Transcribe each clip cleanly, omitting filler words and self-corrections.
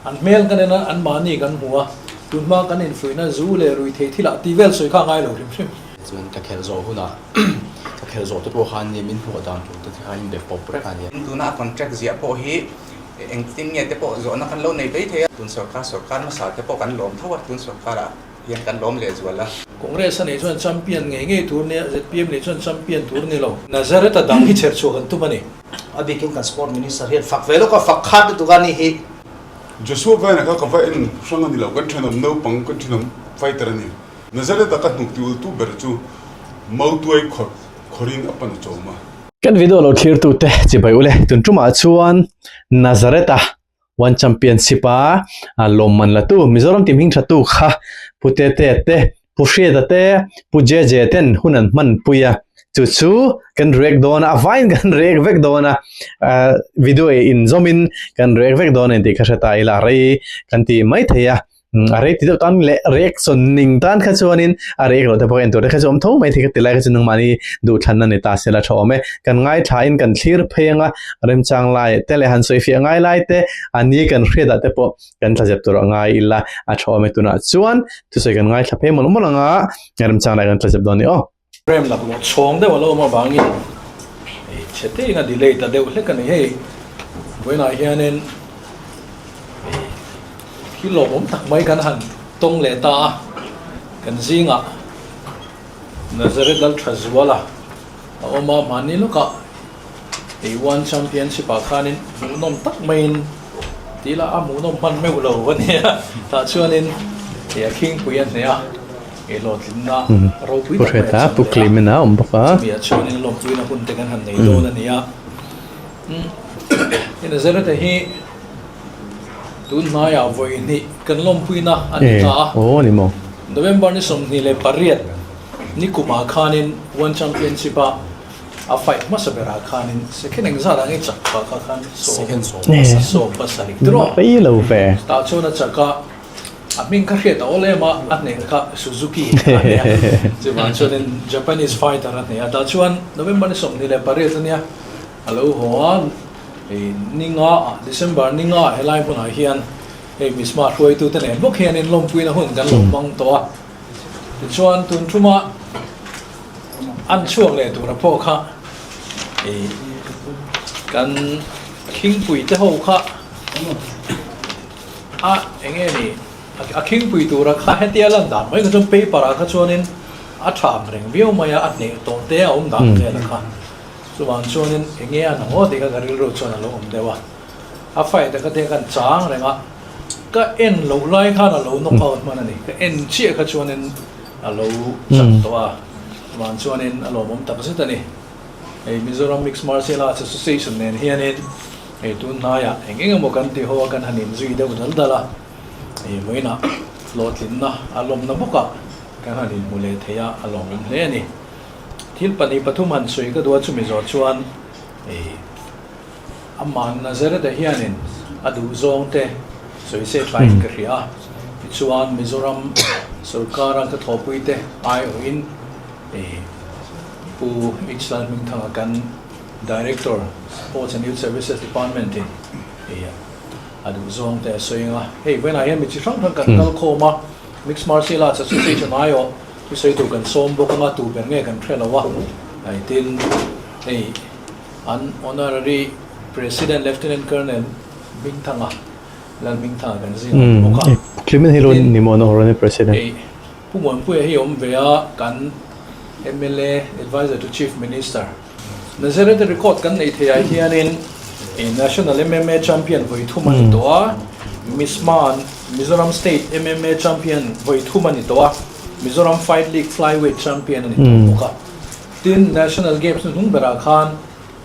An hmel kan en a, an mahni kan hmu a, tunhma kan infuihna zu leh rui thei thil ah tih vel sawi kha a ngai lo hrim hrim. Chuan ka khelh zawh hunah ka khelh zawh te pawh khan nia min hmuh dan tur te kha in be pawp reng a nia. Tuna a contract ziah pawh hi engtin nge te pawh zawhna kan lo nei mai thei a. Tun sawrkar sawrkar hmasa te pawh kan lawm tho a, tun sawrkarah hian kan lawm leh zual a. Congress a nih chuan champion ngei ngei tur nia, zpm nih chuan champion tur ni lo. Nazareth a dang hi chher chhuah kan tum a ni. A bikin kan sport minister hian fak ve lawk a, fak khat lutuk a nih hi. Joshua Vena kha ka va en hrang a ni lo, kan thenawm naupang, kan thenawm fighter a ni. Nazareth-a ka hnuk ti ultu ber chu Mautuai khawr khawrin a pan a chawm a. Kan video lo thlirtute chibai ule, tun tumah chuan Nazareth-a One Championship a lawmman la tu Mizoram team hming tha tu kha Pu Tete te, Pu Hriata te, Pu JJ ten hun an hman pui a, chu chu kan react dawn a, a vaiin kan react vek dawn a, video in zawmin kan react vek dawn a ni tih kha hre ta ila a rei kan ti mai thei a. A rei ti deuh tan leh reaction ning tan kha chuanin a react loh te pawh en tur te kha chu awm tho mai thei ka ti lai kha chu nangmahni duhthlanna ni ta se la tha awm e. Kan ngaithlain kan thlir phei anga remchang lai te leh han sawi fiah ngai lai te a ni kan hriat ah te pawh kan thlazep tur a ngai ila a tha awm e. Tunah chuan thusawi kan ngaithla phei mawlh mawlh anga remchang lai kan thlazep dawn a ni aw. Frame laklawh chhawng deuh a lo awm avangin hei chhe te in a delay ta deuh hlek a ni hei. Vawiinah hianin hei thil lawmawm tak mai kan han tawng leh ta a, kan zingah Nazareth Lalthazuala a awm a, mahni lawkah hei One Championship ah khanin hmuhnawm tak maiin tih lah a hmuhnawm hman meuh lo a nia, tah chuanin hei a khingpui a hneh a. Pu Hreta, Pu Clement a awm bawk a. E, aw ni maw? November ni 28 ni kumah khanin One Championship a a fight hmasa berah khanin second engzat ah nge chak phah kha khan 17 tiraw? Rei lo ve. Tah chuan a chak a. A hming kha hriat a awl em a, a hneh kha Suzuki a nia. Chuvang chuanin Japanese fighter a hneh a. Tah chuan November ni 28 a nia, a lo haw a, hei ni nga ah, December ni nga ah helai hmunah hian hei Misma hruaitute nen bawk hianin lawmpuina hun kan lo hmang tawh a. Tichuan tun thuma an chhuak leh tura pawh kha hei kan khingpui te ho kha A eng nge ni a khingpui tura kha hetia lan dan mai kha chuan paper ah kha chuanin a tha ang reng viau mai a, a hneh tawh te a awm dan vel a kha. Chuvang chuanin eng nge a nang aw tih kha ka rilru chuan a lo awm deuh a. A fight a kha te khan chang reng a, ka en loh lai khan a lo knock out hman a ni. Ka en chiah kha chuanin a lo chak tawh a, chuvang chuanin a lawmawm tak zet a ni. Hei Mizoram Mixed Martial Arts Association nen hianin hei tun hnaiah eng eng emaw kan ti ho a, kan han inzui deuh dal dal a, hei vawiinah hlawhtlinna a lawmna bawkah kan han inhmu leh thei a, a lawmawm hle a ni. Thil pahnih pathum han sawi ka duh a, chumi zawh chuan hei amah Nazareth-a hianin a duh zawngte sawi se thlaiin ka hria a, tichuan Mizoram sorkara ka thawhpuite aiawhin hei Pu H Lalhmingthanga kan Director, Sports and Youth Services Department in hei a duh zawng te a sawi ang a. Hei vawiinah hian mi chi hrang hrang kan kal khawm a, Mixed Martial Arts Association aiawh thusawi tur kan sawm bawk ang a, tu ber nge kan hre lo a. Hei tin hei an Honorary President Lieutenant Colonel Hmingthanga, Lalhmingthanga kan zing awm bawk a. Clement hi lo ni maw an Honorary President? Hei Pu Muanpuia hi awm ve a, kan mla Adviser to Chief Minister. Nazareth record kan neih theih ah hianin National MMA Champion vawi thum a ni tawh a, Misman Mizoram State MMA Champion vawi thum a ni tawh a, Mizoram Fight League Flyweight Champion a ni tawh bawk a. Tin, National Games hnuhnung berah khan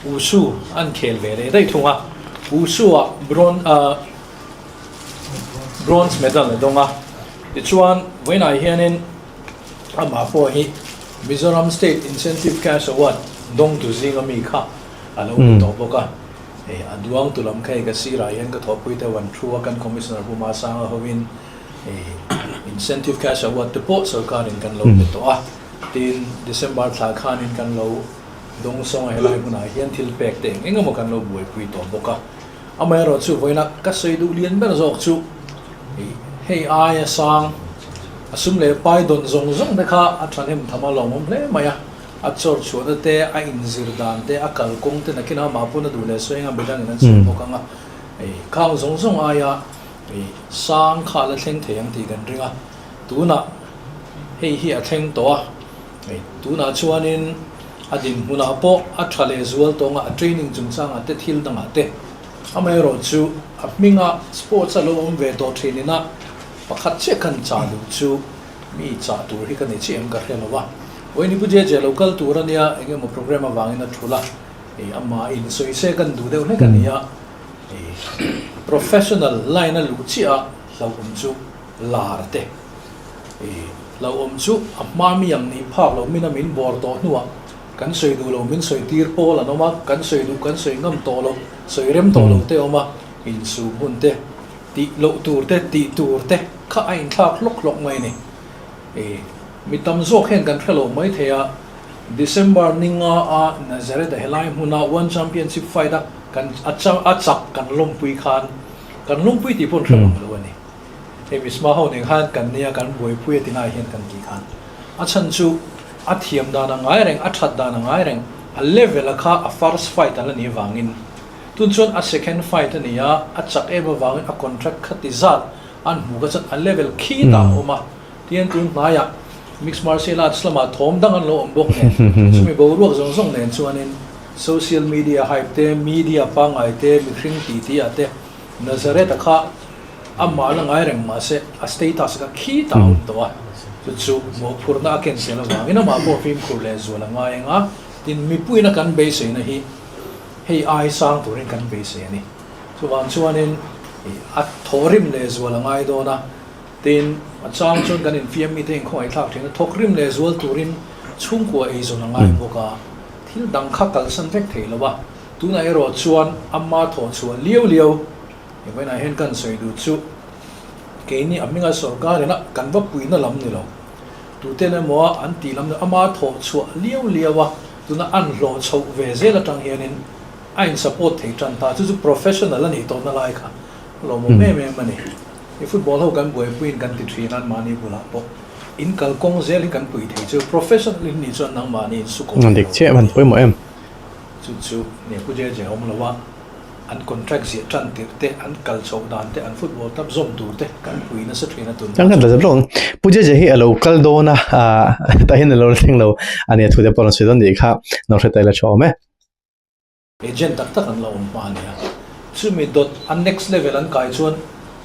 Wushu an khel ve leh daih thung a, Wushu ah bronze medal a dawng a. Tichuan, vawiinah hianin amah pawh hi Mizoram State Incentive Cash Award dawngtu zinga mi kha a lo ni tawh bawk a. Hei a duangtu lam kha hei ka sirah hian ka thawhpui deuh an thu a, kan Commissioner Pu Masanga hovin hei Incentive Cash Award te pawh sorkarin kan lo pe tawh a. Tin, December thla khanin kan lo dawngsawng a, helai hmunah hian thil pek te eng eng emaw kan lo buaipui tawh bawk a. Amaherawhchu vawiina ka sawi duh lian ber zawk chu hei aia sang a sum leh pai dawn zawng zawng te kha a thahnem tham a lawmawm hle mai a. A chawr chhuahna te, a inzir dan te, a kalkawng te nakin amah pawn a duh leh sawi anga midangin an sawi bawk ang a. Khang zawng zawng aia sang kha a la thleng thei ang tih kan ring a. Tunah hei hi a thleng tawh a, tunah chuanin a dinhmunah pawh a tha leh zual tawng a, a training chungchangah te thil dangah te. Amaherawhchu a hminga sports a lo awm ve tawh thin ina pakhat chiah khan chah duh chu mi chah tur hi ka nei chiah em ka hre lo a. Vawiin Pu Jeje lo kal tur a nia, eng emaw program avangin a thul a, amah insawi se kan duh deuh hlek a ni a, professional line a luh chiah a hlauhawm chu. Lar te i lo awm chu a hma mi ang nih phak lo min a min bawr tawh hnuah kan sawi duh lo min sawi tir pawl an awm a, kan sawi duh kan sawi ngam tawh lo, sawi rem tawh lo te awm a, insum hun te tih loh tur te tih tur te kha a inthlak hlawk hlawk mai a ni. I mi tam zawk hian kan hre lo mai thei a, December ni nga a Nazareth a helai hmuna One Championship fight a kan a chak kan lawmpui khan kan lawmpui tih pawh an hre bang lo a ni. Hei Misma ho nen khan kan nia kan buaipui a ti lai hian kan tih khan a chhan chu a thiam dan a ngai reng, a that dan a ngai reng, a level a kha a first fight an la nih avangin tun chuan a second fight a ni a, a chak em avangin a contract kha ti zat an hmuh kha chuan a level khi tah a awm a, tihian tun hnaiah mixed martial arts lamah thawm dang an lo awm bawk nen chumi boruak zawng zawng nen chuanin social media hype te, media pangngai te, mihring titi ah te Nazareth a kha Amah la ngai reng mahse a status kha khi ta a awm tawh a, chu chu mawhphurhna a ken zel avangin amah pawh fimkhur leh zual a ngai ang a, tin mipuiin a kan beiseina hi hei ai sang turin kan beisei a ni. Chuvang chuanin a thawhrim leh zual a ngai dawn a, tin a chang chuan kan infiam mite inkhawngaihthlak thin a, thawkrim leh zual turin chhungkua eizawn a ngai bawk a, thil dang kha kalsan vek thei lo a, tunah erawh chuan ama thawhchhuah liau liau Hengvainah hian kan sawi duh chu keini a hminga sorkar ina kan va puihna lam ni lo. Tuten emaw a an tih lam ni ama thawh chhuah liau liau a, tuna an hlawh chhoh ve zel atang hianin a in support thei tan ta. Chu chu professional a nih tawhna lai kha a lawmawm em em a ni. I football ho kan buaipuiin kan ti thin a, anmahni bulah pawh in kalkawng zel hi kan pui thei chu professional in nih chuan nangmahni in su kawh thei lo a ni. Chu chu nia Pu Jeje awm lo a. An contract ziah tan tirh te, an kal chhoh dan te, an football club zawm tur te kan pui nasa thin a tun Chang kan tla zawk Pu Jeje hi a lo kal dawn a, tah hian a lo thleng lo a nia thu te pawh a rawn sawi dawn nih kha no hre ta ila tha awm e. Agent tak tak an lo awm hma a nia. Chumi dawt a next level an kai chuan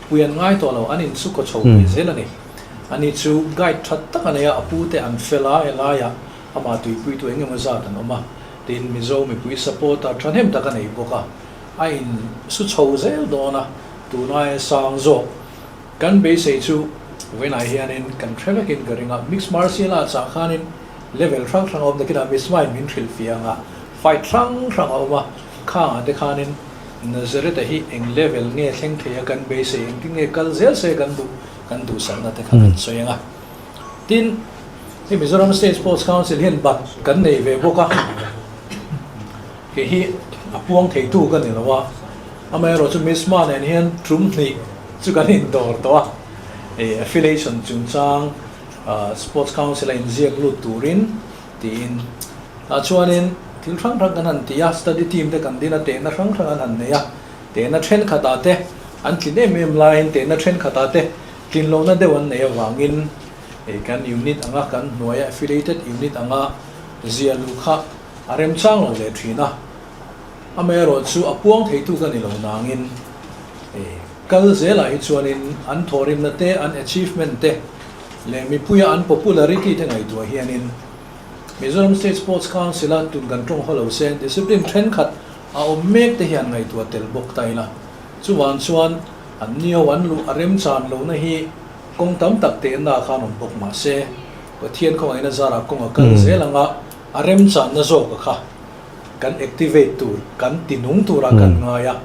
pui an ngai tawh lo, an insukaw chho ve zel a ni. Ani chu guide tha tak a nei a, a pu te an fel a, helaiah amah tuipuitu eng emaw zat an awm a. Tin, Mizo mipui supporter thahnem tak a nei bawk a, a in su chho zel dawn a, tunai sang zawk. Kan beisei chu vawiinah hianin kan hre vekin ka ring a, mixed martial arts ah khanin level hrang hrang a awm nakinah Misma-in min hrilh fiah ang a, fight hrang hrang a awm a, khangah te khanin Nazareth-a hi eng level nge thleng thei a kan beisei, engtin nge kal zel se kan duh, kan duhsakna te kha kan sawi ang a. Tin, hei Mizoram State Sports Council hian bat kan nei ve bawk a, kei hi a puang theitu ka ni lo a, amaherawh chu Misma nen hian tum hnih chu kan indawr tawh a, hei affiliation chungchang Sports Council a inziak lut turin tiin tah chuanin thil hrang hrang kan han ti a, study team te kan din a, tehna hrang hrang an han nei a, tehna thenkhatah te an tlin em em laiin tehna thenkhatah te Tlinlohna deuh an neih avangin kan unit anga kan hnuaia affiliated unit anga zia luh kha a remchang lo leh thin a. Amaherawh chu a puang theitu ka ni lo nangin kal zelah hi chuanin an thawhrimna te, an achievement te leh mipuia an popularity te ngaihtuah hianin Mizoram State Sports Council a tun kan tawng haw lo se discipline thenkhat a awm mek te hian ngaihtuah tel bawk ta ila. Chuvang chuan An nio an luh a remchan lohna hi kawng tam tak tehna khan awm bawk mah se, Pathian khawngaihna zarah kawng a kal zel anga a remchanna zawk a kha kan activate tur, kan ti nung turah kan ngai a,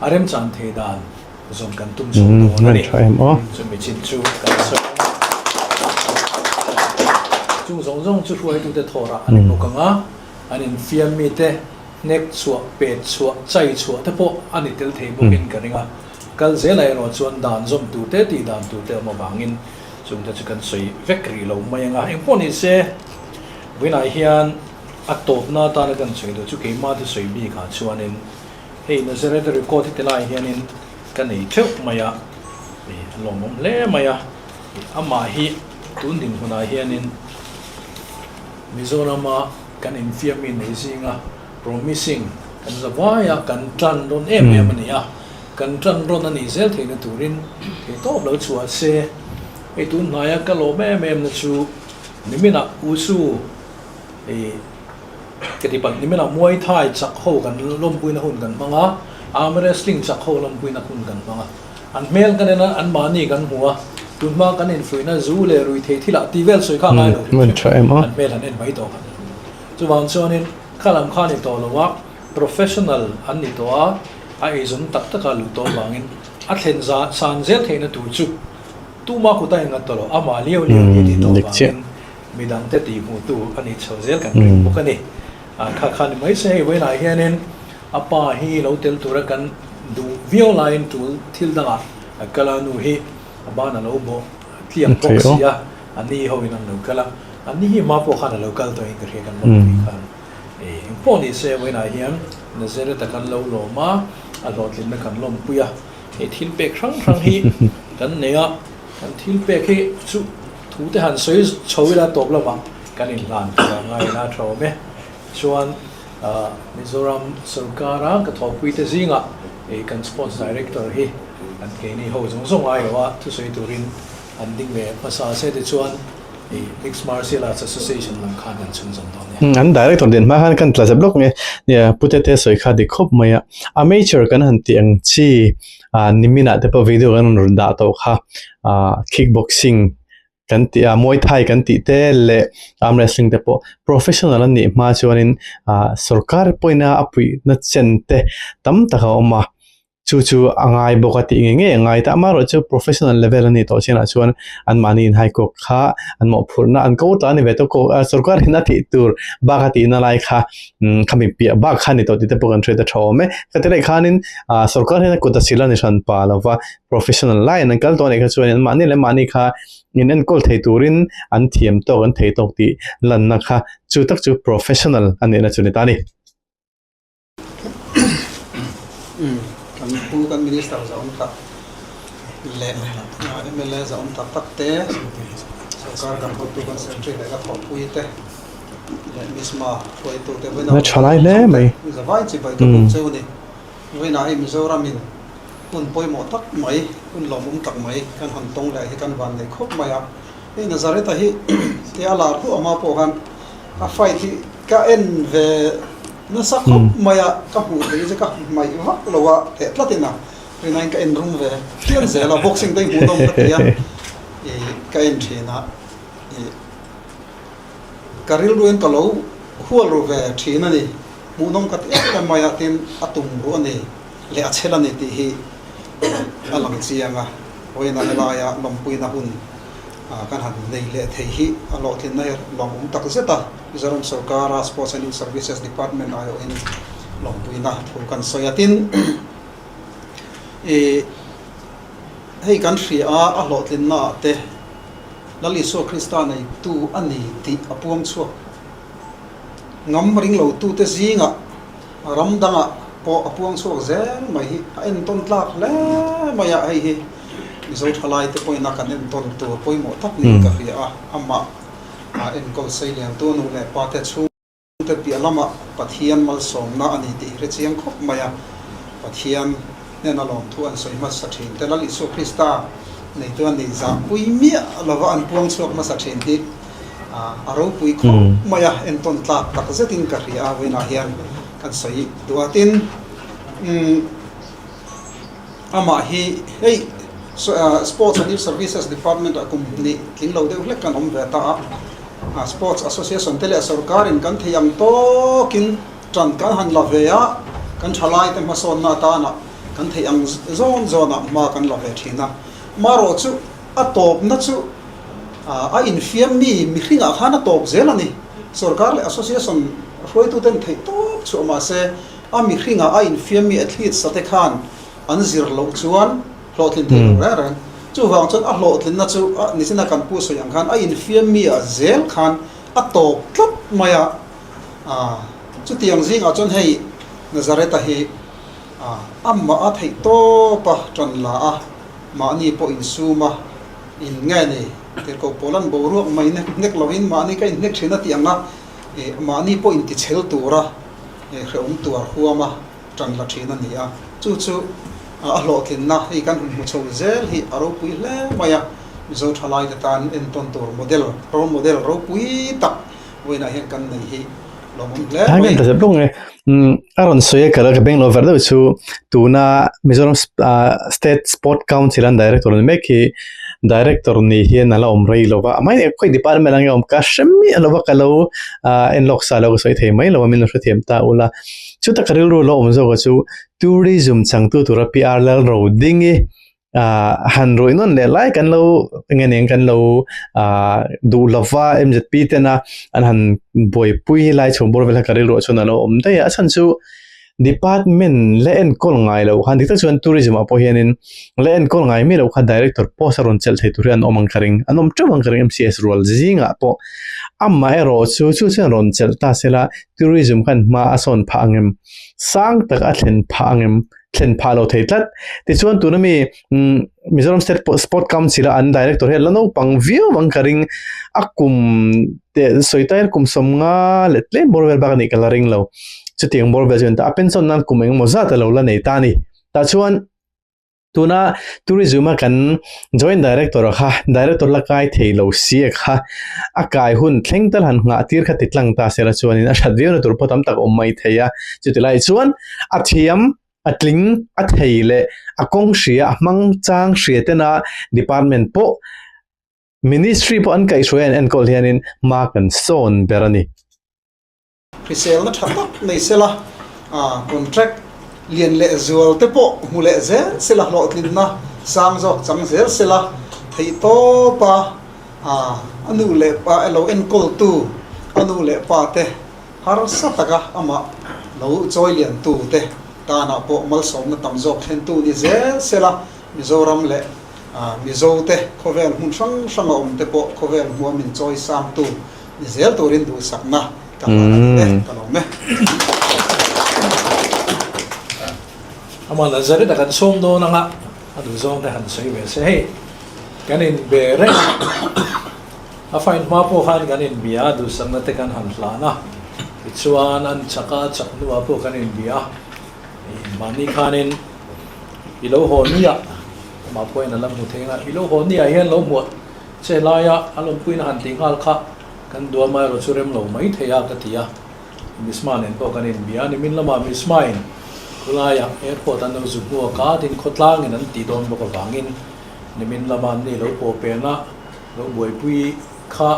a remchan thei dan zawn kan tum chho dawn a ni. Chumi chin chu kan sawi ang. Chung zawng zawng chu hruaitute thawrah an ni bawk ang a, an infiam mite. Hnek chhuah, pet chhuah, chai chhuah te pawh a ni tel thei bawkin ka ring a. Kal zelah erawh chuan dan zawm tur te tih dan tur te awm avangin chungte chu kan sawi vek rih lo mai ang a. Engpawh ni se, vawiinah hian a tawpna atana kan sawi duh chu keimah te sawi bikah chuanin hei Nazareth record hi tilaiah hianin ka nei theuh mai a, a lawmawm hle mai a. Amah hi tun dinhmunah hianin Mizorama kan infiammi nei zinga promising kan za vaia kan tan rawn em em a ni a, kan tan rawn a nih zel theihna turin theihtawp lo chhuah se. Hei tun hnaia ka lawm em em na chu niminah Usu ih ka ti palh niminah Muay Thai chak ho kan lawmpuina hun kan hmang a, Arm Wrestling chak ho lawmpuina hun kan hmang a. An hmel kan en a, an mahni kan hmu a, tunhma kan infuihna zu leh rui thei thil ah tih vel sawi kha a ngai lo hrim hrim, an hmel han en mai tawh kha. Chuvang chuanin kha lam kha a ni tawh lo a, professional an ni tawh a, a eizawn tak taka luh tawh avangin a thlen za san zel theihna tur chu tuma kut a innghat tawh lo, amah liau liau hi a tih tawh avangin midangte tihhmuhtu a nih chho zel kan ring bawk a ni. Kha kha ni mai se hei vawiinah hianin A pa hi lo tel tura kan duh viau laiin tul thil dangah a kal a, nu hi a ban a lo bawh tliak bawk si a, a ni ho in an lo kal a, a ni hi hma pawh khan a lo kal tawh in ka hria kan lawmpui khan eng pawh ni se vawiinah hian Nazareth-a kan lo lawm a, a hlawhtlinna kan lawmpui a, hei thil pek hrang hrang hi kan nei a, kan thil pek hi chu thu te han sawi chho ila tawp lamah kan inhlan tur a ngai ila a tha awm e, chuan. Mizoram sorkara ka thawhpuite zingah kan Sports Director hi an keini ho zawng zawng ai lo a, thusawi turin an ding ve hmasa se tichuan Mixed Martial Arts Association lam khan kan chhunzawm dawn nia. An Director din hma khan kan tla zep lawk nge, nia Pu Tete sawi kha dik khawp mai a, amateur kan han tih ang chi niminah te pawh video kan rawn dah tawh kha kickboxing kan tih a Muay Thai kan tih te leh arm wrestling te pawh professional an nih hma chuanin ah sorkar pawhin a a puihna chen te tam tak a awm a chu chu a ngai bawk a tih ngei ngei a ngai ta amaherawhchu professional level a nih tawh chinah chuan anmahni in high court kha an mawhphurhna an ko ta a ni ve tawh ko sorkar in a tih tur bak a tihna lai kha umm khami piah bak kha a ni tawh tih te pawh kan hriat a tha awm e ka ti leh khanin ah sorkar hian a kut a sil a ni hran pa lova. Professional line an kal tawh anih kha chuan in mahni leh mahni kha in enkawl thei turin an thiam tawk an thei tawk tih lanna kha chu tak chu professional a nihna chu ni ta a ni. Kan pu kan minister za awm tak leh mla za awm tak tak te sorkar kan hotu kan secretary leh ka thawhpui te leh misma hruaitu te Na tha lai hle mai. Zavai chibai ka bawk cheu a ni. Vawiinah hei Mizoramin hun pawimawh tak mai, hun lawmawm tak mai kan han tawng leh hi kan van nei khawp mai a. Hei Nazareth-a hi tia a lar hluah hma pawh khan a fight hi ka en ve nasa khawp mai a, ka hmuh theih hi chu ka hmaih vak lo a, teh tlatin a rinain ka en rum ve phian zel a, boxing te hi hmuhnawm ka ti a, ih ka en thin a, ih ka rilruin ka lo hual ru ve thin a ni. Hmuhnawm ka ti em em mai a, tin a tum ruh a ni leh a chhel a ni tih hi a lang chiang a, vawiina helaia lawmpuina hun kan han nei leh thei hi a hlawhtlinna hi lawmawm tak zet a, Mizoram sorkara Sports and Youth Services Department aiawhin lawmpuina thu kan sawi a, tin ih hei kan hria a, a hlawhtlinna ah te Lal Isua Krista neitu a ni tih a puang chhuak. Ngam ring lo tute zingah ram dangah pawh a puang chhuak zel mai hi a entawn tlak hle mai a, hei hi Mizo thalai te pawhin a kan entawn tur pawimawh tak niin ka hria a, amah a enkawl sei liantu nu leh pa te chhungte piah lamah Pathian malsawmna a ni tih hi hre chiang khawp mai a, Pathian hnena lawmthu an sawi hmasa thin te Lal Isua Krista neitu a nih zahpui miah lova an puang chhuak hmasa thin hi A ropui khawp mai a, entawn tlak tak zetin ka hria a, vawiinah hian kan sawi duh a. Tin, amah hi hei Sports and Youth Services Department ah kum hnih tling lo deuh hlek kan awm ve ta a, Sports Association te leh sorkarin kan thei ang tawkin tan kan han la ve a, kan thalaite hmasawnna atana kan theih ang zawn zawnah hma kan la ve thin a. Marawhchu a tawpna chu A infiam mi mihringah khan a tawp zel a ni. Sorkar leh association hruaituten theih tawp chhuah mah se a mihringah a infiammi athlete sa te khan an zir loh chuan hlawhtlin thei lo reng reng. Chuvang chuan a hlawhtlinna chu a nichina kan pu sawi ang khan a infiammi ah zel khan a tawp tlat mai a. Chutiang zingah chuan hei Nazareth-a hi amah a theih tawp a tan la a, mahni pawh insum a, in nge ni tirhkoh pawl an boruak mai nek nek lovin mahni ka inhnek thin a tih ang a, mahni pawh intichhel tura hrehawm tuar huam a tan la thin a ni a. Chu chu a hlawhtlinna hei kan hun hmu chho zel hi a ropui hle mai a, Mizo thalaite tan entawn tur model, role model ropui tak Vawiinah hian kan nei hi lawmawm hle Ai mai. ta bawk nge a rawn sawi a kal a ka beng lo ver deuh chu tuna Mizoram State Sport Council an director ni mek hi director ni hian a la awm rei lo va amah hi khawi department ang nge awm ka hre miah lo va ka lo en lawk sa lo ka sawi thei mai lo a min lo hrethiam ta ula chuta ka rilru lo awm zawk a chu tourism changtu tura PR Lalrodingi ah han ruih nawn leh lai kan lo enge nen kan lo ah duh lova M_Z_P tena an han buaipui lai chhung bawr vel kha ka rilruah chuan a lo awm daih a a chhan chu department la enkawl ngai loh khan dik tak chuan tourism ah pawh hianin la enkawl ngai miah loh kha director post a rawn chelh thei tur hi an awm ang ka ring an awm teuh ang ka ring M_C_S rual zingah pawh amaherawh chu chu chuan rawn chelh ta se la tourism khan hma a sawn phah ang em sang tak a thlen phah ang em. thlen phah lo thei tlat. Tichuan tuna mi Mizoram State Sport Council a an director hian la naupang viau ang ka ring a kum te sawi ta hian kum sawmnga leh tlem bawr vel bak a nih ka la ring lo. Chutiang bawr vel chu a ni ta. A pension nan kum engemaw zat a lo la nei ta a ni. Tah chuan tuna tourism a kan joint director kha director la kai thei lo si a kha a kai hun thleng tal han nghah tir kha ti tlang ta sela chuanin a that viau na tur pawh tam tak awm mai thei a. Chutilai chuan A thiam, a tling, a thei leh a kawng hria, a hmang chang hria tena department pawh ministry pawh an kaihhruai an enkawl hianin hma kan sawn ber a ni. Hriselna tha tak nei sela, contract lian leh zual te pawh hmu leh zel sela, hlawhtlinna sang zawk chang zel sela, theihtawpa a nu leh pa lo enkawltu a nu leh pa te Harsa taka amah lo chawi liantu te tanah pawh malsawmna tam zawk thlentu ni zel sela, Mizoram leh Mizo te khawvel hmun hrang hranga awm te pawh khawvel hmua min chawi sangtu ni zel turin duhsakna ka hlan a ni e, ka lawm e. Amah Nazareth a kan sawm dawn anga a duhzawng te han sawi ve se hei kan inbe reng. A fine hma pawh khan kan inbia a, duhsakna te kan han hlan a, tichuan an chak a, chak hnuah pawh kan inbia a, mahni khanin i lo haw nia, amah pawhin a la hmu thei ang a, i lo haw nia hian lo hmuah che laia a lawmpuina han tih nghal kha kan duam a erawh chu rem lo mai thei a ka ti a, Misma nen pawh kan inbia a, nimin lamah Misma-in khulaiah airport an lo zu hmuak a, tin khawtlangin an tih dawn bawk avangin nimin lama an ni lo pawh pen a. Lo buaipui kha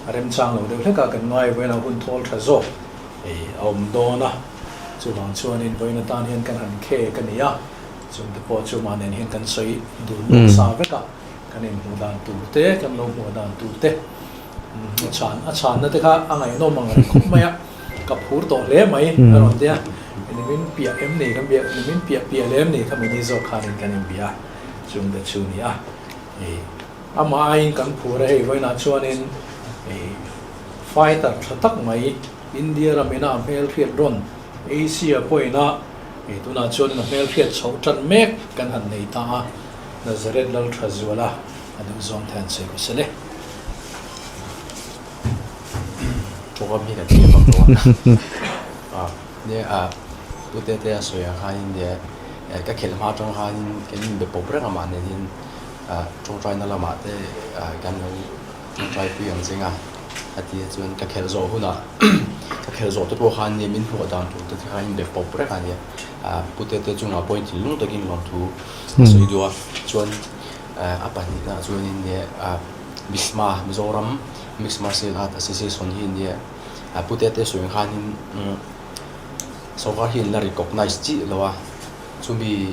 a remchang lo deuh hlek a, kan ngai vawiin a hun thawl tha zawk ei a awm dawn a, chuvang chuanin vawiin atan hian kan han khek a ni a, chungte pawh chu mah nen hian kan sawi dun lawk sa vek a, kan inhmuh dan tur te, kan lo hmuh dan tur te, a chhan a chhanna te kha a ngaihnawm ang reng khawp mai a, ka phur tawh hle mai a rawn ti a, nimin piah em ni kan biak, nimin piah piah lem ni kha mini zawk khanin kan inbia chungte chu ni a. Amah aiin kan phur a, hei vawiinah chuanin fighter tha tak mai India ramina a hmelhriat rawn Asia pawhina tunah chuanin a hmelhriat chhoh tan mek kan han nei ta a, Nazareth Lalthazuala a duhzawng te han sawi rawh se le. Tawngkam hi kan thlir vak lo a, nia a pu Tete a sawi ang khanin nia ka khelh hma atang khanin kan inbe pawp reng a mahni hian Tawngtaina lamah te kan lo tawngtai pui ang cheng a, a ti a chuan ka khelh zawh hunah ka khelh zawh te pawh khan nia min hmuh dan tur te kha inbe pawp reng a nia, pu Tete chungah pawhin thinlung takin lawmthu a sawi duh a, chuan a pahnihna ah chuanin nia Misma Mizoram Mixed Martial Art Association hi nia pu Tete sawi ang khanin sorkar hi an la recognize chiah lo a, chumi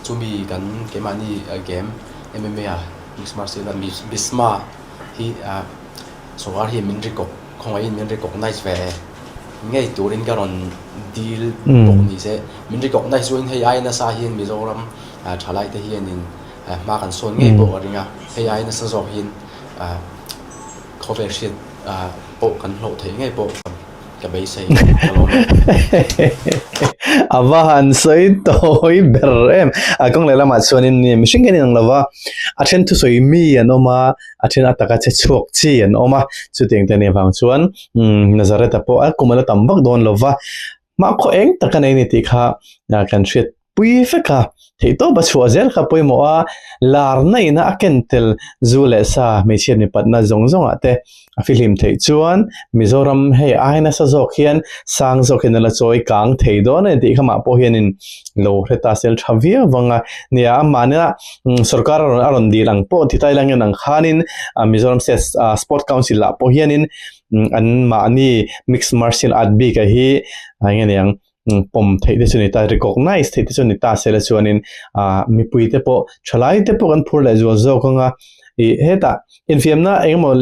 Chumi kan keimahni game MMA a mixed martial art Bisma hi sawrkar hian min recog khawngaihin min recognize ve. ngei turin ka rawn dil bawk ni se. Min recognize chuan hei ai nasa hian Mizoram thalai te hianin hma kan sawn ngei pawh ka ring a, hei ai nasa zawk hian khawvel hriat pawh kan hlawh theih ngei pawh ka beisei ka lawm e. A va han sawi tawi ber em. A kawng leh lamah chuanin mihring kan inang lova, a then thusawi mi an awm a, a then a taka che chhuak chi an awm a, chutiang te anih avang chuan Nazareth-a pawh a kum a la tam vak dawn lova, Hmakhaw eng tak a nei ni tih kha kan hriat pui vek a, theihtawp a chhuah zel kha pawimawh a, larna ina a ken tel zu leh sa hmeichhiat mipatna zawng zawngah te a fihlim theih chuan Mizoram hei ai nasa zawk hian sang zawk hian a la chawi kang thei dawn a ni tih kha mah pawh hianin lo hre ta sel tha viau vang a nia, mahnia sorkar a rawn a rawn dil ang pawh ti ta ila ngen ang khanin Mizoram State Sport Council ah pawh hianin an mahni mixed martial art bik ah hi eng nge niang pawm theih te chu ni ta recognize theih te chu ni ta sela chuanin ah mipui te pawh thalai te pawh kan phur leh zual zawk anga ih hetah infiamna engemaw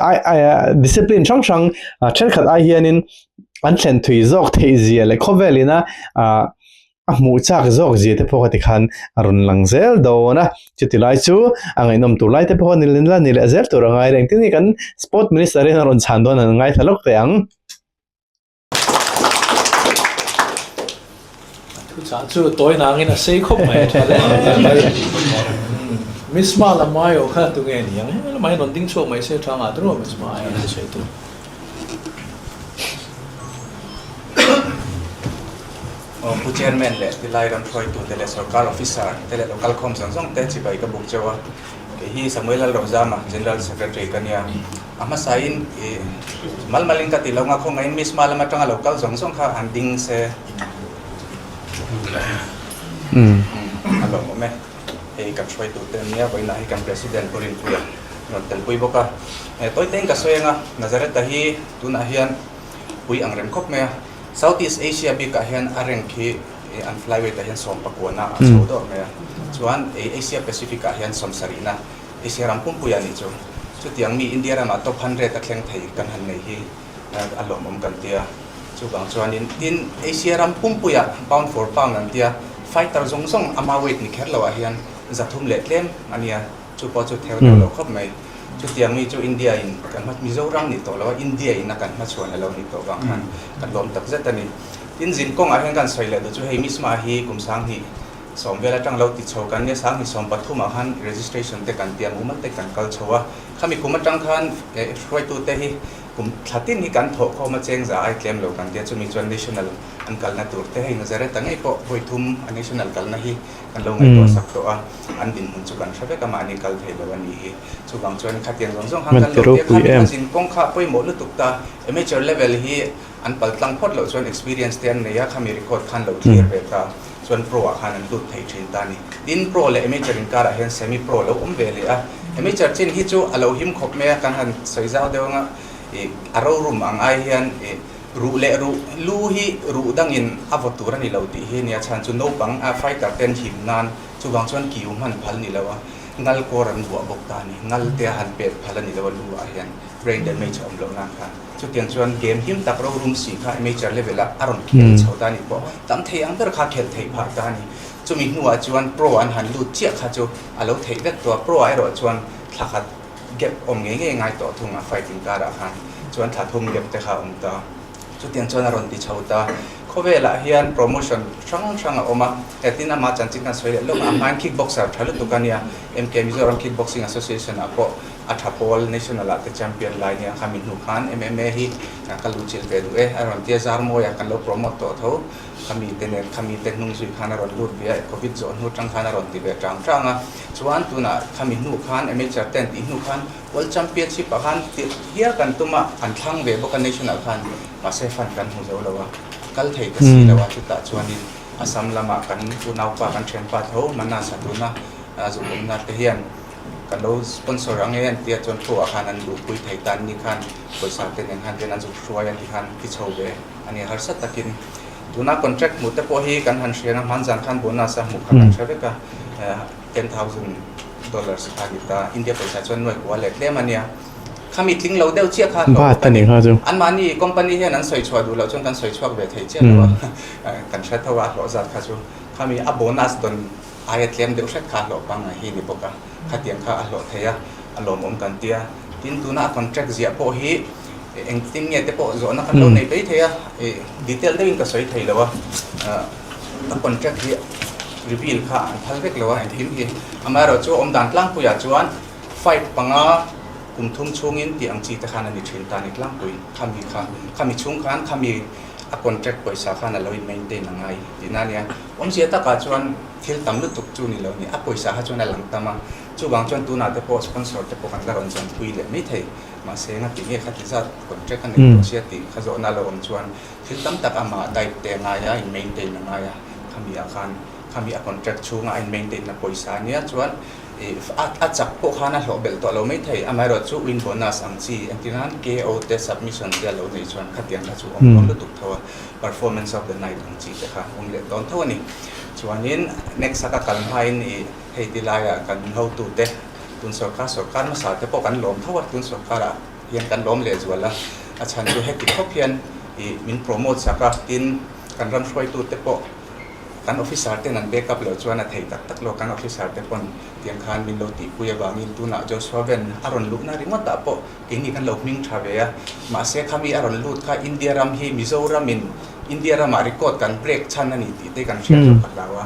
ai ai discipline hrang hrang ah thenkhat ai hianin an thlen thui zawk theih zia leh khawvel ina ah a hmuh chak zawk zia te pawh kha tikhan a rawn lang zel dawn a, chuti lai chu a ngaihnawm tur lai te pawh ni la ni leh zel tur a ngai reng tin hi kan sport minister in a rawn chhan dawn an ngaithla lawk teh ang. Thuchah chu tawi nangin a sei khawp mai a tha leh mai. Miss Mala Mayo kha tunge ni ang? He lamah hian rawn ding chhuak mai se tha ngah tur Miss Mala hian a sawi tur. Pu Chairman leh tilai ram hruaitute leh sorkar officer te leh local khawm zawng zawng te chibai ka buk cheu a. Kei hi Samuel Lalrozama, General Secretary ka nia. A hmasain i mal malin ka ti lo nga khawngaihin Miss Hma lam atanga local zawng zawng kha han ding se a lawmawm e. Hei kan hruaitute an nia, vawiinah hi kan President Pu Rinpuia rawn telpui bawk a. Tawitein ka sawi anga Nazareth-a hi tunah hian pui ang reng khawp mai a. South East Asia bikah hian a rank hi an flyweight ah hian sawmpakuana a chho dawr mai a. Chuan Asia Pacific ah hian sawmsarihna Asia ram pumpuia nih chu. Chutiang mi India ramah top hundred a thleng thei kan han nei hi a lawmawm kan tia. Chuvang chuanin tin Asia ram pumpuia pound for pound an tia fighter zawng zawng ama weight ni kher loah hian 300 leh tlem a nia. Chu pawh chu theu deuh lo khawp mai. Chutiang mi chu India in kan hma Mizoram nih tawh lo a, India in a kan hmachhuan a lo nih tawh vang khan kan lawm tak zet a ni. Tin, zin kawngah hian kan sawi leh duh chu hei Misma hi kum 2010 vel atang lo ti chho kan nia, 2013 ah khan registration te kan tia mumal te kan kal chho a. Khami kum atang khan hruaitute hi kum thla tin hi kan thawh khawm a cheng za ai tlem lo kan tia chumi chuan national an kalna tur te hei Nazareth a ngei pawh vawi thum a national kalna hi kan lo ngaihtuah sak tawh a, an dinhmun chu kan hre vek a, mahni kal thei lo a nih hi. Chuvang chuan khatiang zawng zawng khan kan lo tia kha mi zin kawng kha pawimawh lutuk ta, amateur level hi an pal tlang phawt loh chuan experience te an nei a, khami record khan lo clear ve ta chuan pro ah khan an lut thei thin ta a ni. Tin, pro leh amateur inkarah hian semi pro lo awm ve leh a, amateur chin hi chu a lo him khawp mai a, kan han sawi zau deuh anga ih a rorum ang ai hian ih Ruh leh ruh lu hi ruh dangin a vaw tur a ni lo tih hi nia chhan chu naupang a fighter ten him nan chuvang chuan kiu hman phal ni lo a, ngal kawr an vuah bawk ta a ni. Ngal te a han pet phal a ni lo a lu ah hian brain damage a awm loh nan khan. Chutiang chuan game him tak rorum si kha amateur level ah a rawn khel chho ta a ni pawh tam thei ang ber kha khelh theih phah ta a ni. Chumi hnuah chuan pro an han lut chiah kha chu a lo theih vek tawh a, pro ah erawh chuan thla khat Gap awm ngei ngei ngai tawh thung a fight inkarah khan chuan thla thum gap te kha a awm ta. Chutiang chuan a rawn ti chho ta. Khawvelah hian promotion hrang hrang a awm a, hetin amah chanchin khan sawi leh lawk a, a hmain kickboxer tha lutuk a nia, MK Mizoram Kickboxing Association ah pawh a tha pawl national ah te champion lai nia, khami hnu khan MMA hi ka luhchilh ve duh e a rawn tia Zarmawi ah kan lo promote tawh tho. Khami te nen khami te hnung zui khan a rawn lut ve a, Covid zawh hnu tang khan a rawn ti ve tang tang a. Chuan tunah khami hnu khan amateur ten tih hnu khan World Championship ah khan tirh hial kan tum a, an thlang ve bawk a national khan mahse fund kan hmu zo lo a, kal thei ta si lo a, chutah chuanin Assam lamah kan unaupa kan thianpa tho Manas a tuna zukawmna te hian kan lo sponsor ang e an tia chuan thu ah khan an luhpui thei ta an ni khan pawisa te nen khan ten an zuk hruai a ti khan ti chho ve. A ni harsa takin tuna contract hmuh te pawh hi kan han hriat a, hmanzan khan bonus a hmuh kha kan hre vek a, $10,000 kha a ni ta, India pawisa chuan nuai kua leh tlem a nia. Khami tling lo deuh chiah kha a hlawh bawk a ni. Anmahni company hian an sawi chhuah duh loh chuan kan sawi chhuak ve thei chiah lo a, kan hre tho a, a hlawh zat kha chu khami a bonus dawn aia tlem deuh hret kha a hlawh pangngai hi ni bawk a, khatiang kha a hlawh thei a, a lawmawm kan ti a. Tin, tuna a contract ziah pawh hi engtin nge te pawh zawhna kan lo nei mai thei a, detail deuhin ka sawi thei lo a, a contract hi reveal kha an phal vek lo a engkim hi. Amaherawhchu awmdan tlangpuiah chuan Fight panga kum thum chhungin tih ang chi te khan a ni thin ta ni tlangpui. Khami kha, khami chhung khan khami a contract pawisa khan a lo in maintain a ngai tihna a nia. Awmzia takah chuan thil tam lutuk chu ni lo ni, a pawisa kha chuan a lang tam a. Chuvang chuan tunah te pawh sponsor te pawh kan la rawn zanpui leh mai thei. Mahse ngati nge khati zat contract a nei tawh sia tih kha zawhna a lo awm chuan thil tam tak amah diet te a ngai a, in maintain a ngai a. Khami ah khan khami a contract chhunga a in maintain na pawisa a nia chuan A chak pawh khan a hlawh belh tawh lo mai thei. Amaherawhchu win bonus ang chi entir nan KO te submission te a lo nei chuan khatiang kha chu awm dawn lutuk tho a, performance of the night ang chi te kha awm leh dawn tho a ni. Chuanin next a ka kal hmain ih hei ti laiah kan hotute tun sawrkar sawrkar hmasa te pawh kan lawm tho a, tun sawrkarah hian kan lawm lehzual a, a chhan chu heti khawp hian ih min promote sak a, tin kan ram hruaitute pawh Kan officer ten an back up loh chuan a thei tak tak lo, kan officer te pawn tiang khan min lo tihpui avangin tunah Joshua Ven a rawn luhna ringawt ah pawh keini kan lo hming tha ve a, mahse khami a rawn lut kha India ram hi Mizoram in India ramah record kan break chhan a ni tih te kan hriat loh ka hlau a,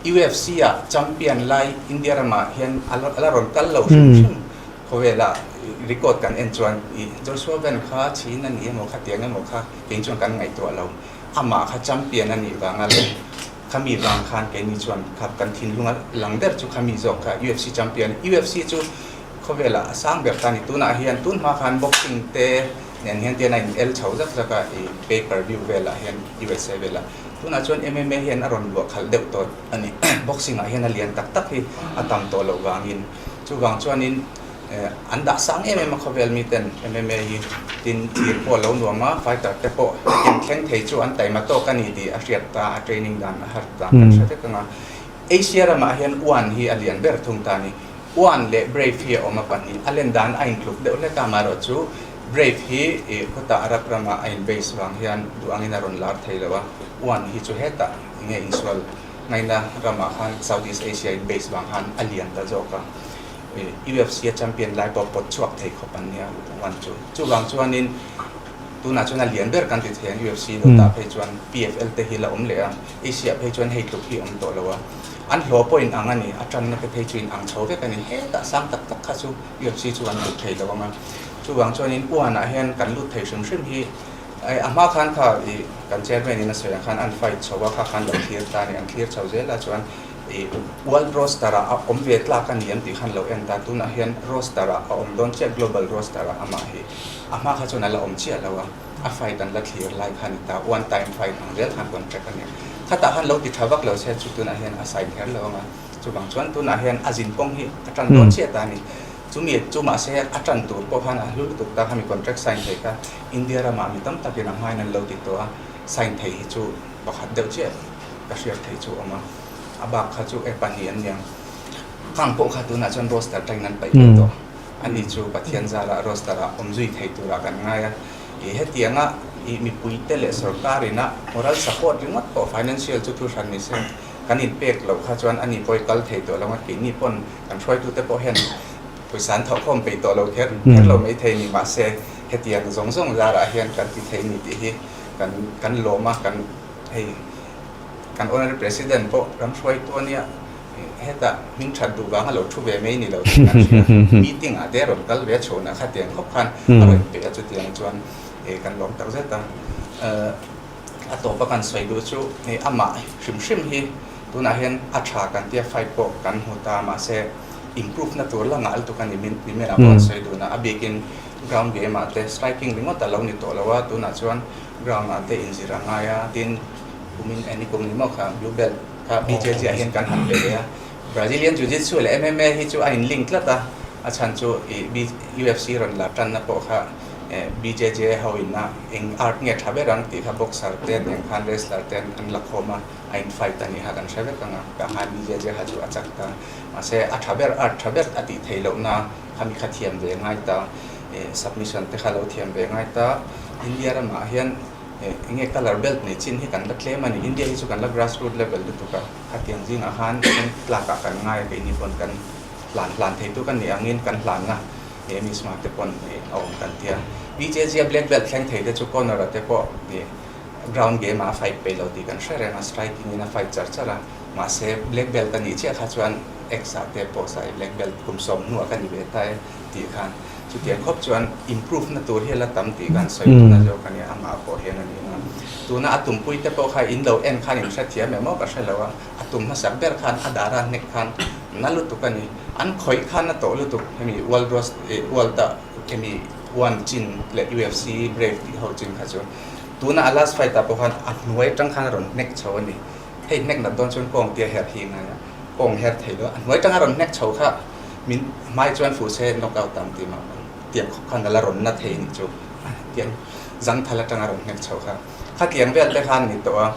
UFC ah champion lai India ramah hian a la rawn kal lo hrim hrim khawvelah record kan en chuan ih Joshua Ven kha chhin a ni emaw khatiang emaw kha kei chuan kan ngaihtuah lo. Amah kha champion a nih vanga leh khami vang khan keini chuan kha kan thinlunga lang ber chu khami zawk kha UFC champion. UFC chu khawvelah a sang ber ta a ni. Tunah hian tun hma khan boxing te nen hian tian a in el chho zak zak a i pay per view velah hian USA velah. Tunah chuan MMA hian a rawn luah khalh deuh tawh a ni. Boxing ah hian a lian tak tak hi a tam tawh loh vangin chuvang chuanin An dah sang em em a khawvel miten MMA hi tin thir pawh a lo nuam a, fighter te pawh in thleng thei chu an taima tawk a ni tih a hriat ta, a training dan a har dan kan hre vek ang a. Asia ramah hian One hi a lian ber thung ta a ni. One leh Brave hi a awm a pahnih, a len dan a intluk deuh hlek a, amaherawh chu Brave hi ih khawtah Arab ramah a in base vang hian duh angin a rawn lar thei lo a, One hi chu hetah enge insual ngaina ramah khan Southeast Asia in base vang khan a lian ta zawk a. UFC a champion lai pawh pawt chhuak thei khawp an nia one chu. Chuvang chuanin tunah chuan a lian ber kan ti thei ang UFC lo tah phei chuan PFL te hi la awm leh a, Asia phei chuan hei tluk hi awm tawh lo a. An hlawh pawh in ang a ni, a tanna te phei chu in ang chho vek a ni. Hetah sang tak tak kha chu UFC chu an lut thei lo ang a. Chuvang chuanin one ah hian kan lut thei hrim hrim hi a hma khan kha ih kan chairman in a sawi ang khan an fight chho a kha khan lo thlir ta a ni, an thlir chho zel a chuan I world roster ah a awm ve tlak a ni em tih khan lo en ta, tunah hian roster ah a awm dawn chiah global roster ah amah hi a hma kha chuan a la awm chiah lo a, a fight an la thlir lai kha a ni ta, one time fight ang zel khan contract a ni. Khatah khan lo ti tha vak lo se chu tunah hian a sign kher lo ang a, chuvang chuan tunah hian a zin kawng hi a tan dawn chiah ta a ni. Chumi chu mahse a tan tur pawh khan a hlu lutuk ta, khami contract sign thei kha India ramah mi tam takin a hmain an lo ti tawh a, sign thei hi chu pakhat deuh chiah ka hriat theih chu a awm a. A bak kha chu e pahnih an niang. Khang pawh kha tunah chuan roster tangin an paih leh tawh. Ani chu Pathian zarah roster ah awm zui thei turah kan ngai a. I hetianga i mipuite leh sorkar ina moral support ringawt pawh financial chu thu hran ni se kan inpek loh kha chuan ani pawh i kal thei tawh lo a. Keini pawn kan hruaitute pawh hian pawisa an thawhkhawm peih tawh lo kher kher lo maithei ni mahse hetiang zawng zawng zarah hian kan ti thei ni tih hi kan kan lawm a kan hei Kan Honorary President pawh ram hruaitu a nia, hetah hming that duh vang a lo thu ve mai ni lo tih kan hria. Meeting ah te rawn kal ve a chhunah khatiang khawp khan a rawn pe a, chutiang chuan kan lawm tak zet a. A tawpa kan sawi duh chu amah hrim hrim hi tunah hian a tha kan tia fight pawh kan hmu ta mahse improve na tur la ngah lutuk a ni nimin ah pawh an sawi dun a, a bikin ground game ah te striking ringawt a lo ni tawh lo a, tunah chuan ground ah te inzir a ngai a, tin Kumin eng ni kum ni maw kha blue belt kha BJJ ah hian kan han pe leh a. Brazilian Jiu-Jitsu leh MMA hi chu a in link tlat a, a chhan chu ih UFC rawn la tanna pawh kha BJJ ho in a eng art nge tha ber ang tih kha boxer te nen khan wrestler te an la khawm a, a in fight a nih kha kan hre vek ang a, ka han BJJ kha chu a chak ta. Mahse a tha ber art tha ber a tih theih lohna kha mi kha thiam ve ngai ta. Submission te kha lo thiam ve ngai ta. India ramah hian enge colour belt nei chin hi kan la tlem a ni. India hi chu kan la grass root level lutuk a, khatiang zingah khan kan tlakah kan ngai a, keini pawn kan hlan hlan theitu kan nih angin kan hlanna he misma te pawn a awm kan tia. BJJ a black belt thleng thei te chu Conor-a te pawh ground game ah a fight peih lo tih kan hre reng a, striking in a fight char char a, mahse black belt a nih chiah kha chuan X ah te pawh sai black belt kum sawm hnuah ka ni ve ta e tih khan chutiang khawp chuan improve na tur hi a la tam tih khan sawi tuna zawk a nia, amah pawh hian a ni ang a. Tuna a tumpui te pawh kha in lo en khan in hrethiam em aw ka hre lo a, a tum hmasak ber khan a dara hnek khan na lutuk a ni, an khawih khan a tawh lutuk hemi world world a hemi one chin leh UFC brave tih ho chin kha chu tuna a last fight ah pawh khan a hnuai atang khan a rawn hnek chho a ni, hei hnek nat dawn chuan kawng tia her hi ngai a, kawng her thei lo a hnuai atanga rawn hnek chho kha min hmai chuan fuh se knock out ang tih mah tiang khawp khan a la rawn na thei nih chu tiang zangthal atanga rawn hnek chho kha khatiang vel te khan ni tawh a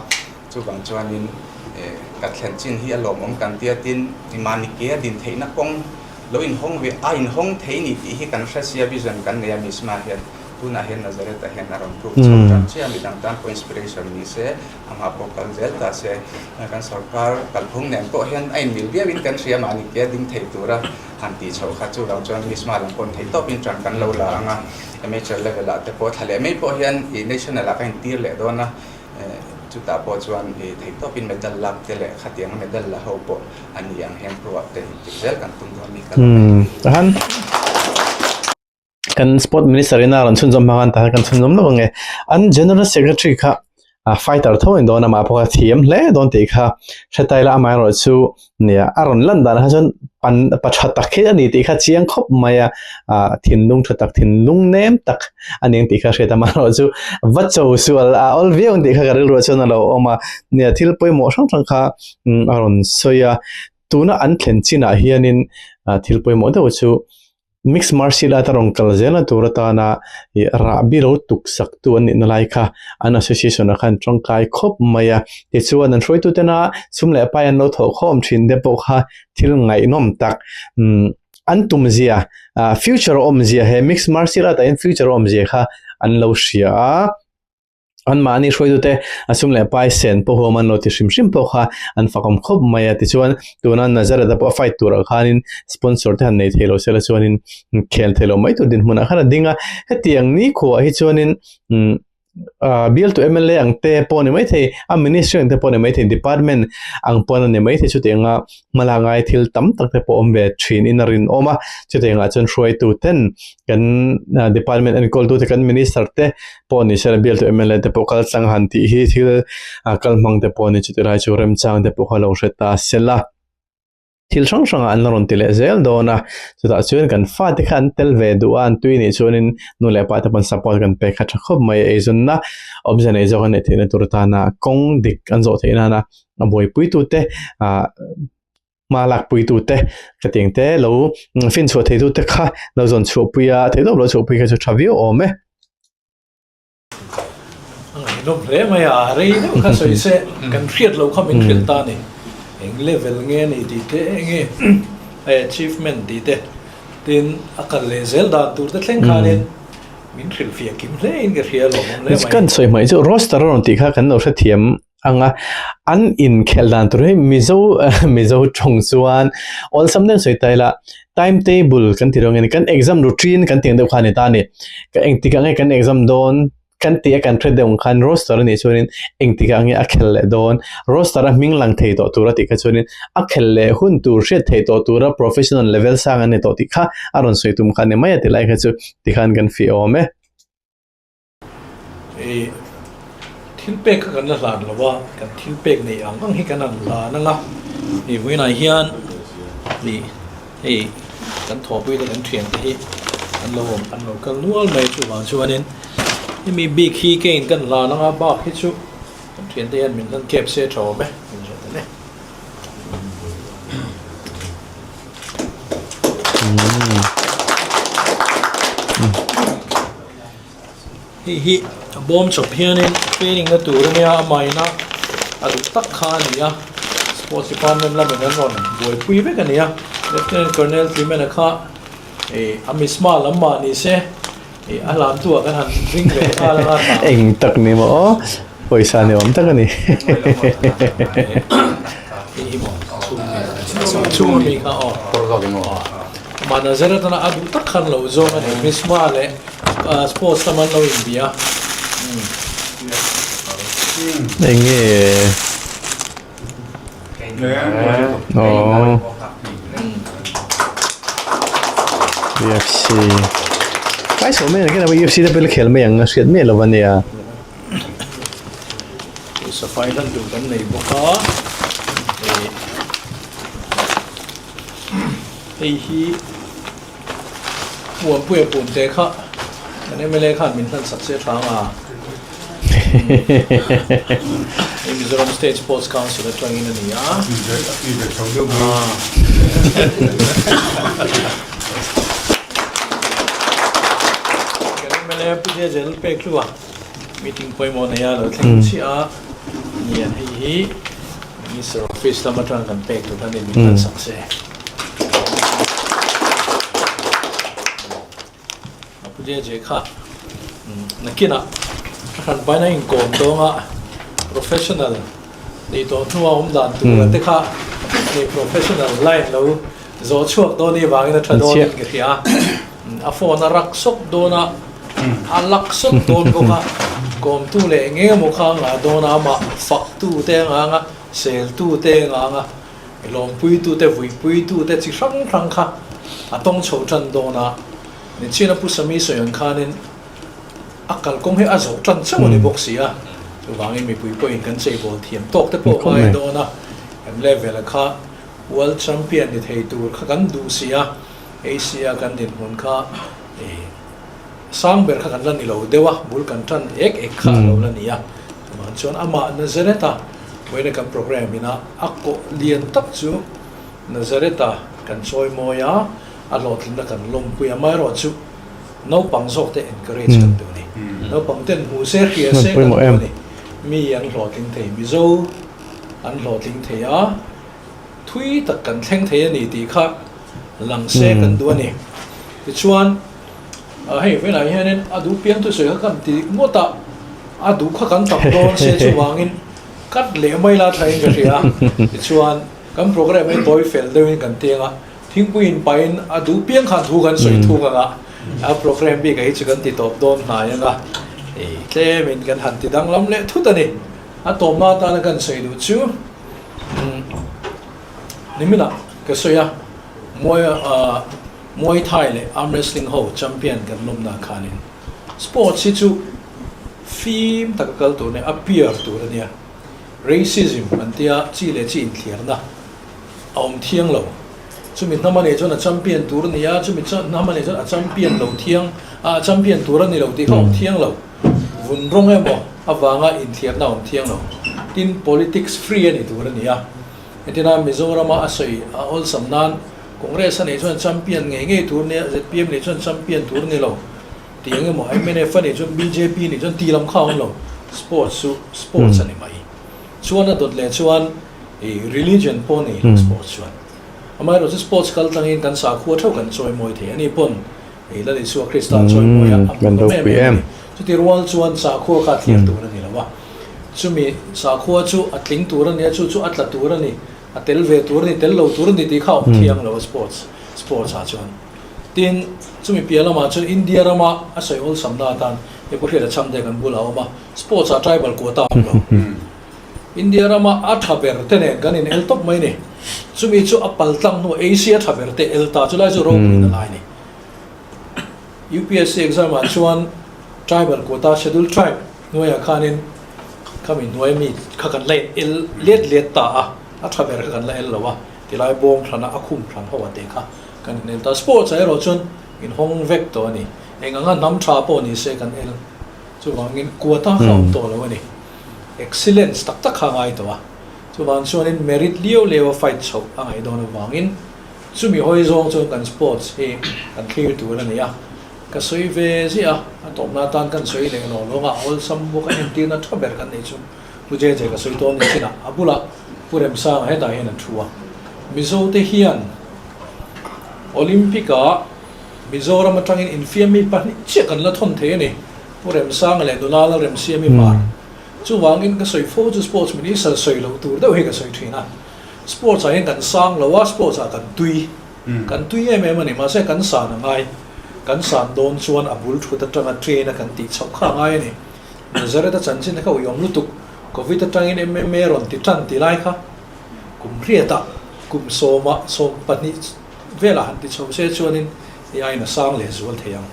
chuvang chuanin ka thlen chin hi a lawmawm kan tia tin mahni ke a din theihna kawng lo inhawng ve a inhawng thei ni tih hi kan hre sia vision kan nei a misma hian tunah hian Nazareth ah hian a rawn prove chho tan chiah a midang tan pawh inspiration ni se Amah pawh kal zel ta se, kan sorkar kalphung nen pawh hian a inmil viauin kan hria mahni ke a ding thei tura han tih chhoh kha chu lo chuan Misma lam pawn theih tawpin ṭan kan lo la ang a, amateur level ah te pawh thla leh mai pawh hian ih national ah ka intir leh dawn a, chutah pawh chuan ih theih tawpin medal lak te leh khatianga medal la ho pawh a ni ang hian pro ah te intir zel kan tum dawn ni ka lo en. Kan sport minister ina rawn chhunzawm hma khan tah kan chhunzawm lawk ange an general secretary kha a fighter tho in dawn a mah pawh kha thiam hle dawn tih kha hretai la amaherawh chu nia a rawn lan dan kha chuan pan pa tha tak hi a ni tih kha chiang khawp mai a ah thinlung tha tak thinlung nem tak a ni ang tih kha hriat a amaherawh chu va cho sual a awl viau ang tih kha ka rilru ah chuan a lo awm a nia thil pawimawh hrang hrang kha a rawn sawi a tuna an thlen chinah hianin ah thil pawimawh deuh chu. Mixed martial art a rawn kal zel na tur atana ih rahbi lo tuk sak tu an nihna lai kha an association ah khan tangkai khawp mai a tichuan an hruaitu tena sum leh pai an lo thawh khawm thin te pawh kha thil ngaihnawm tak umm an tum zia ah future awmzia he mixed martial art ah hian future awmzia kha an lo hria a. Anmahni hruaitute a sum leh pai sen pawh huam an lo ti hrim hrim pawh kha an fakawm khawp mai a tichuan tuna Nazareth-a pawh a fight turah khanin sponsor te han nei thei lo sela chuanin khel thei lo mai tur dinhmunah khan a ding a hetiang nikhuaah hi chuanin umm ah bialtu mla ang te pawh a ni maithei a ministry ang te pawh a ni maithei department ang pawn a ni maithei chutianga hmala ngai thil tam tak te pawh awm ve thin in a rinawm a chutiangah chuan hruaitu ten kan department enkawl tu te kan minister te pawh ni se bialtu mla te pawh kal tlang han tih hi thil kal hmang te pawh a ni chuti lai chu remchang te pawh kha lo hre ta sela thil hrang hrang ah an la rawn ti leh zel dawn a chutah chuan kan fate kha an tel ve duh a an tui nih chuanin nu leh pa te pawn support kan pek kha tha khawp mai a eizawnna awmze nei zawk a neih theihna tur atana kawng dik an zawh theih nana a buaipui tute ah hma lak pui tute ka tiang te lo fin chhuah thei tute kha lo zawn chhuah pui a theih tawp lo chhuah pui kha chu tha viau awm e. A ngaihnawm hle mai a, rei deuh kha sawi se kan hriat loh kha min hrilh ta a ni. Eng level nge a ni tih te enge achievement tih te tin a kal leh zel dan tur te thleng khanin min hrilhfiah kim hle in ka hria lawmawm hle mai. Kan sawi hmaih chu roster a rawn tih kha kan lo hrethiam anga an inkhelh dan tur hi Mizo Mizo tawng chuan awlsam deuh sawi ta ila timetable kan ti reng a ni kan exam routine kan tih ang deuh kha a ni ta a ni ka engtik ah nge kan exam dawn kan tih a kan hre deuh ang khan roster a nih chuanin engtik ah nge a khelh leh dawn roster a hming lang thei tawh tur a tih kha chuanin a khelh leh hun tur hriat theih tawh tura professional level sang an ni tawh tih kha a rawn sawi tum kha a ni mai a ti lai kha chu tikhan kan fih awm e. I thil pek kha kan la hlan lo a, kan thil pek nei ang ang hi kan han hlan ang a, i vawiinah hian i hei kan thawhpui te kan thian te hi an lo awm an lo kal nual mai chuvang chuanin hemi bik hi keiin kan hlan ang a bak hi chu kan thian te hian min hlan kep se tha awm e min hre ta le. Hei hi a bawm chawp hianin training na tur ania a maina a duh tak kha a ni a sports department lamin an rawn buaipui vek a ni a lieutenant colonel Clement-a kha. A misma lam mah ni se a hlantu ah kan han ring ve nghal anga tha. Eng tak ni maw aw, pawisa ni awm tak a ni. Hei hi maw chhung ami kha aw. Amah Nazareth atana a duh tak khan lo zawng a ni misma leh sports lam an lo inbia. Eng nge? Aww UFC Kai so mai kena UFC te pel khel mai ang a hriat miah lo ania. Safai hlan tur kan nei bawk a hei hi Puanpuia pumte kha kan mla khan min hlan sak se tha anga hei Mizoram State Sports Council atangin a ni a. Kan mla Pu Jeje Lalpek chu a meeting pawimawh nei a lo thleng chiah a nian hei hi Minister Office lam atang kan pek tur a ni min hlan sak se. A pu je je kha nakinah a hran paina inkawm dawnga professional nei tawh hnua awm dan tur te kha hei professional line lo zawh chhuak dawn ni vangin a tha dawn in ka hria a, a phone a rak sawk dawn a, a lak sawk dawn bawk a, kawmtu leh eng eng emaw kha a ngah dawn a, amah faktu te a ngah ang a, seltu te a ngah ang a. Lawmpuitute, vuipuitute chi hrang hrang kha a tawng chho tan dawn a, Nichina Pu Sami sawi ang khanin a kalkawng hi a zawh tan chauh a ni bawk si a, chuvangin mipui pawhin kan cheibawl thiam tawk te pawh ngai dawn a, em level a kha World Champion ni thei tur kha kan duh si a, Asia kan dinhmun kha sang ber kha kan la ni lo deuh a, bul kan tan ek ek kha a lo la ni a, chuvang chuan amah Nazareth-a vawiina kan program ina a kawh lian tak chu Nazareth-a kan chawi mawi a, a hlawhtlinna kan lawmpui a, amaherawhchu naupang zawk te encourage kan duh a ni, naupang ten hmu se hria se kan duh a ni, mi an hlawhtling thei, Mizo an hlawhtling thei a, thui tak kan thleng thei a ni tih kha lang se kan duh a ni. Tichuan hei velah hianin a duh piang thusawi kha kan ti ngawt a, a duh kha kan tam dawn se chuvangin cut leh mai la thain ka hria a. Tichuan kan programme hi tawi fel deuhin kan teng a, thingpui in pahin a duh piang khan thu kan sawi thung ang a, a programme bik ah hi chu kan ti tawp dawn hnai ang a, tlemin kan han ti danglam leh thut a ni. A tawpna atana kan sawi duh chu niminah ka sawi a, Muay Muay Thai leh Arm Wrestling ho champion kan lawmna khanin sports hi chu fim taka kal tur nia, a pure tur a nia. Racism an tia chi leh chi inthliarna a awm thiang lo. Chumi hnam a nih chuan a champion tur a ni a, chumi hnam a nih chuan a champion lo thiang, a champion tur a ni lo tih kha a awm thiang lo. Vun rawng emaw avanga inthliarna a awm thiang lo. Tin, politics free a ni tur a ni a. Hetina Mizorama a sawi a awlsam nan Congress a nih chuan champion ngei ngei tur nia, zpm nih chuan champion tur ni lo tih eng emaw, mnf a nih chuan bjp nih chuan tih lam kha a awm lo, sports chu sports a ni mai. Chuan a dawt leh chuan i religion pawh nei lo sports chuan. Amaherawhchu chu sports kal tlangin kan sakhua theuh kan chawimawi thei a ni pawn i Lal Isua Krista chawimawi a a hmuhnawm em em a ni. Chuti rual chuan sakhua kha a thlir tur a ni lo a. Chumi sakhua chu a tling tur a ni a, chu chu a tla tur a ni, a tel ve tur a ni, tel lo tur a ni tih kha a awm thiang lo a sports sports ah chuan. Tin, chumi piah lamah chuan India rama a sawi awlsamna atan hei pu Hriata Chhamte kan bulah a awm a, sports ah tribal quota a awm lo. India rama a tha ber te nen kan in el tawp mai ni. Chumi chu a pal tlang hnu Asia tha ber te el ta chu lai chu ropuina lai a ni. UPSC exam ah chuan tribal quota schedule tribe Hnuaiah khanin khami hnuai mi kha kan la el let let ta a, a tha ber kha kan la el lo a, tilai bawng thlana a khum thlan ho a te kha kan in el ta. Sports ah erawh chuan in hawng vek tawh a ni. Eng anga hnam tha pawh ni se kan el. Chuvangin quota kha awm tawh lo a ni. Excellence tak tak kha a ngai tawh a. Chuvang chuanin merit liau liau a fight chhoh a ngaih dawn avangin chumi hawi zawng chuan kan sports hi kan thlir tur a ni a. Ka sawi ve ziah a, a tawpna atan kan sawi leh lawng lawng a, awlsam bawk a entirna tha ber kan neih chu Pu JJ ka sawi tawn ni chinah a bulah Pu Remsanga hetah hian an thu a. Mizote hian Olympic ah. Mizoram atangin infiammi pahnih chiah kan la thawn thei a ni, Pu Remsanga leh Nula Lalremsiami Hmar. Chuvangin ka sawi fo chu Sports Minister sawi loh tur deuh hi ka sawi thin a. Sports ah hian kan sang lo a, sports ah kan tui. Kan tui em em a ni, mahse kan san a ngai. Kan san dawn chuan a bul thut atanga train a kan tih chhoh kha a ngai a ni. Nazareth a chanchin kha uiawm lutuk, Covid atangin MMA rawn ti tan ti lai kha kum riatah kum sawmah 12 velah han ti chho se chuanin i aiin a sang leh zual thei ang.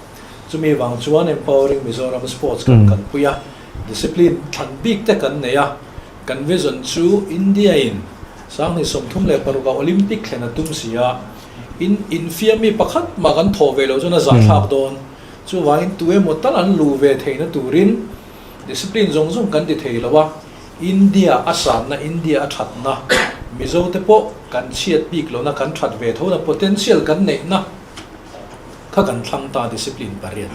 Chumi vang chuan Empowering Mizoram Sports kan kalpui a, discipline thlan bik te kan nei a, kan vision chu India in 2036 ah Olympic thlen a tum si a, in infiammi pakhat mah kan thawh ve loh chuan a zahthlak dawn. Chuvangin tu emaw tal an luh ve theihna turin discipline zawng zawng kan ti thei lo a, India a sanna, India a thatna, Mizo te pawh kan chhiat bik lohna, kan that ve thona potential kan neihna kha kan thlang ta discipline pariat.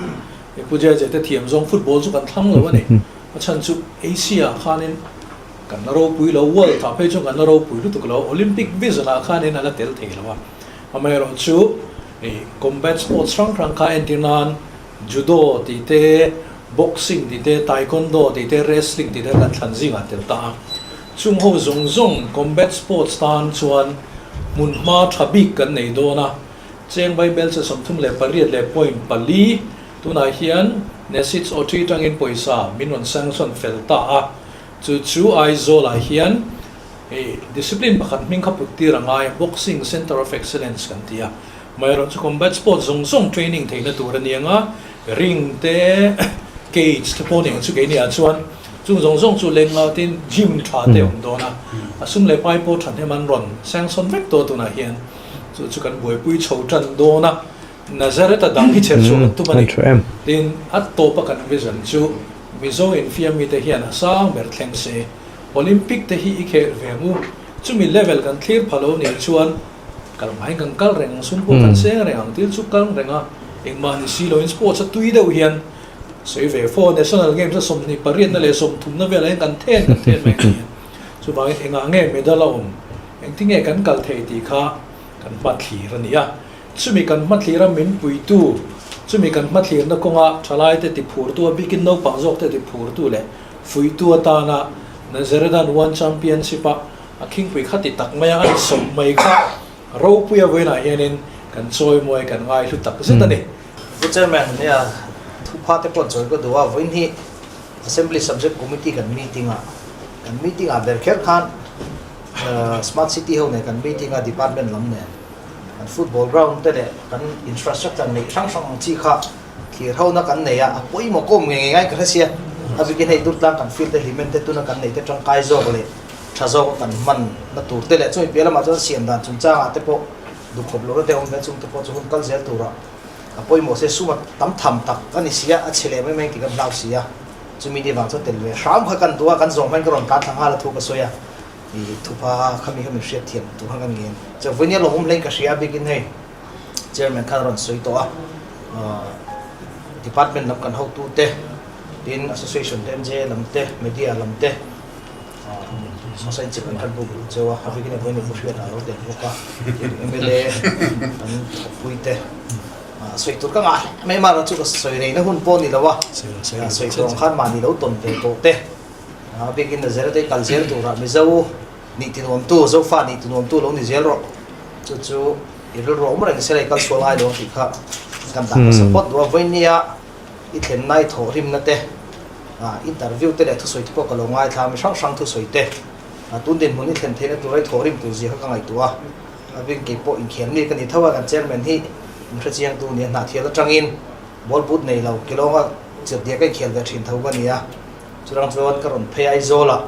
He Pu Jeje te thiam zawng football chu kan thlang lo a ni. A chhan chu Asia ah khanin kan la ropui lo, World ah phei chuan kan la ropui lutuk lo, Olympic vision ah khanin a la tel thei lo a. Amaherawhchu combat sports hrang hrang kha entir nan Judo tih te, Boxing tih te, Taekwondo tih te, Wrestling tih te kan thlan zingah tel ta a. Chung ho zawng zawng combat sports tan chuan hmunhma tha bik kan nei dawn a. Cheng Vaibel che 38 leh point pali tunah hian Nesits Awṭi tangin pawisa min rawn sanction fel ta a. Chu chu Aizawlah hian Hei discipline pakhat hming kha put tir a ngai a, Boxing Centre of Excellence kan ti a. Amaherawhchu chu combat sport zawng zawng training theihna tur a ni ang a, ring te, cage te pawh nen chu keini ah chuan chung zawng zawng chu leng ngau tin gym tha te awm dawn a, a sum leh pai pawh thahnem an rawn sanction vek tawh tunah hian chu chu kan buaipui chho tan dawn a, Nazareth a dang hi chher chhuah kan tum a ni. Tin, a tawpa kan vision chu Mizo infiammi te hian a sang ber thleng se. Olympic te hi i khelh ve ang u. Chumi level kan thlir pha lo nih chuan kal ngaiin kan kal reng ang, sum pawh kan seng reng ang, thil chu kal reng a, engmah ni si loin sports a tui deuh hian sawi ve fo. National Games a 28 na leh 30 na velah hian kan then kan then mai a ni. Chuvangin engah nge medal a awm, engtinge kan kal thei tih kha kan hmathlir a ni a. Chumi kan hmathlira min puitu, chumi kan hmathlirna kawnga thalaite tiphurtu, a bikin naupang zawkte tiphurtu leh fuihtu atana Nazarethan One Championship-a a khingpui kha ti tak maia an sawm mai kha ropuia vawiinah hianin kan chawimawi kan ngaihlu tak zet a ni. Pu Chairman, nia thupha te pawh chawi ka duh a, vawiin hi Assembly Subject Committee kan meeting a, kan meeting ah ber kher khan Smart City ho nen kan meeting a, Department lam nen kan football ground te leh kan infrastructure neih hrang hrang ang chi kha thlir ho na kan nei a, a pawimawh kawm ngei ngei ngaiin ka hre sia, a bikin hei Durtlang kan field te hlimen te tuna kan neih te tangkai zawk leh tha zawk a kan hman na tur te leh chumi piah lamah chuan siam dan chungchang ah te pawh duhkhawp lohna te a awm ve chung te pawh chu hun kal zel turah a pawimawh se sum a tam tham tak a ni sia, a chhe leh mai mai tih kan hlau si a, chumi ni vang chuan tel ve hram kha kan duh a, kan zawng hmain ka rawn tlan thla nghal a thu ka sawi a. I thupa khami kha min hriat thiam tur khan kan ngen. Chuan vawinia lawmawm hlein ka hria a bikin hei chairman khan a rawn sawi tawh a, department lam kan hotu te, tin association te, MJA lam te, media lam te, hmasa in chip an kan buk duh cheu a, a bikin vawinia pu hriat a lo tel bawk a, tin mla kan thawkpui te, sawi tur ka ngah hle mai mahrawh chu ka sawi reina hun pawh a ni lo a, sawi tur ang khan mahni lo tawn ve tawh te. A bikin Nazareth ei kal zel turah Mizo nih tinuamtu, Zofa nih tinuamtu lo ni zel rawh. Chu chu i rilru awm reng sela i kal sual ngai lo ang tih kha kan dah hmasa phawt duh a. Vawinia i thlenna i thawhrimna te, interview te leh thusawi te pawh ka lo ngaithla a, mi hrang hrang thusawi te, tun dinhmun i thlen theihna tura i thawhrim tur zia kha ka ngaihtuah a. A bikin kei pawh inkhel mi ka ni tho a, kan chairman hi min hrechiangtu nia hnahthial atangin ball boot nei lo kilawnga chirhdiah ka inkhel ve thin tho ka ni a. Churang chuan ka rawn phei Aizawlah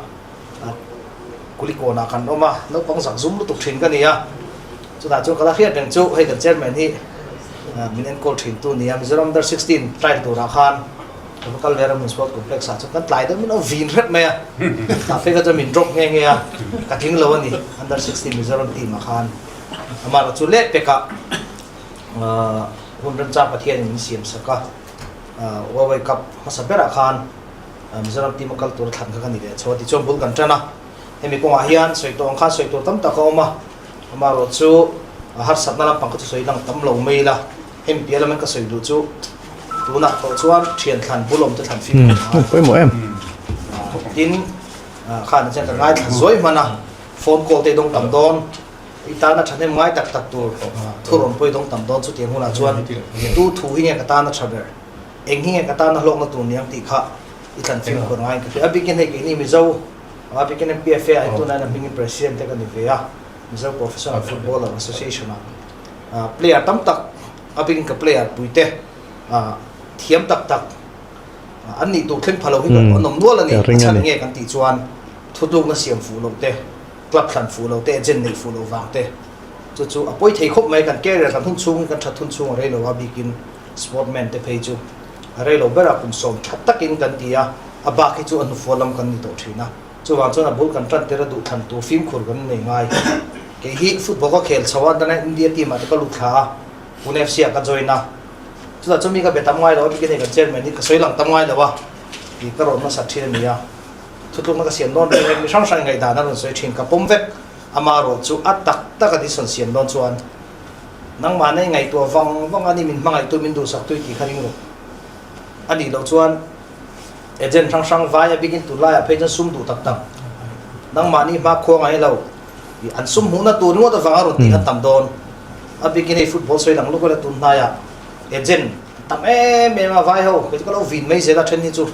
Kulikawnah kan awm a, naupang zak zum lutuk thin ka ni a, chutah chuan ka la hriat reng chu hei kan chairman hi min enkawl thin tu a ni a, Mizoram Under 16 trial turah khan ka va kal ve a Ramhmun Sport Complex ah chuan kan tlai deuh min lo vin hrep mai a, tah phei kha chuan min drop nghe nghe a, ka tling lo a ni Under 16 Mizoram team ah khan amaherawhchu leh pekah hun remchang Pathianin min siam sak a, Huawei Cup hmasa berah khan Mizoram team a kal tur a thlan kha ka ni leh chho a tichuan bul kan tan a, hemi kawngah hian sawi tawh ang khan sawi tur tam tak a awm a, amaherawhchu harsatna lampang kha chu sawi lang tam lo mai ila. Hemi piah lama ka sawi duh chu tunah tawh chuan thian thlan bul awm te thlan fim khawp a. Pawimawh em? Tin, khan chuan ka ngaithla zuai hman a, phone call te i dawng tam dawn, i tana thahnem ngai tak tak tur thu rawn pawh i dawng tam dawn chutiang hunah chuan tu thu hi nge ka tana tha ber, eng hi nge ka tana hlawkna tur niang tih kha i thlan fim khawr ngaiin ka hria. A bikin hei keini Mizo, a bikin MPFA ah hi tunah hian a hmingin President te ka ni ve a, Mizo Professional Footballer Association ah player tam tak a bikin ka player puite thiam tak tak an nih tur thleng pha lo hi an awm nual a ni. A chhan nge kan tih chuan thutlukna siam fuh loh te, club thlan fuh loh te, agent neih fuh loh vang te chu chu a pawi thei khawp mai. Kan career kan hun chhung hi kan that hun chhung a rei lo a bikin sportman te phei chu a rei lo ber a kum sawm tha takin kan ti a, a bak hi chu a hnufual lam kan ni tawh thin a. Chuvang chuan a bul kan tan tir a duh thlan tur fimkhur kan nei ngai. Kei hi football ka khel chho a, dana India team ah te ka lut thla a, Pune FC ah ka join a. Chutah chuan mi ka be tam ngai lo a, bikin hei kan chairman hi ka sawi lang tam ngai lo a, tih ka rawn hmasa thin a ni a. Thutlukna ka siam dawn reng reng, mi hrang hrang ngaihdan a rawn sawi thin, ka pawm vek. Amaherawh chu a tak tak a decision siam dawn chuan nangmah nei ngaihtuah vang vang a ni, min hmangaihtu min duhsaktu i tih kha ring rawh. A nih loh chuan Agent hrang hrang vai a bikin tunlaiah phei chuan sum duh tak tak nangmahni hma khua ngai lo i an sum hmuhna tur ringawt avanga rawn tih an tam dawn. A bikin hei football sawi lang luk ila tun hnaiah agent tam em em a vai ho kei chu ka lo vin mai zel a then hi chu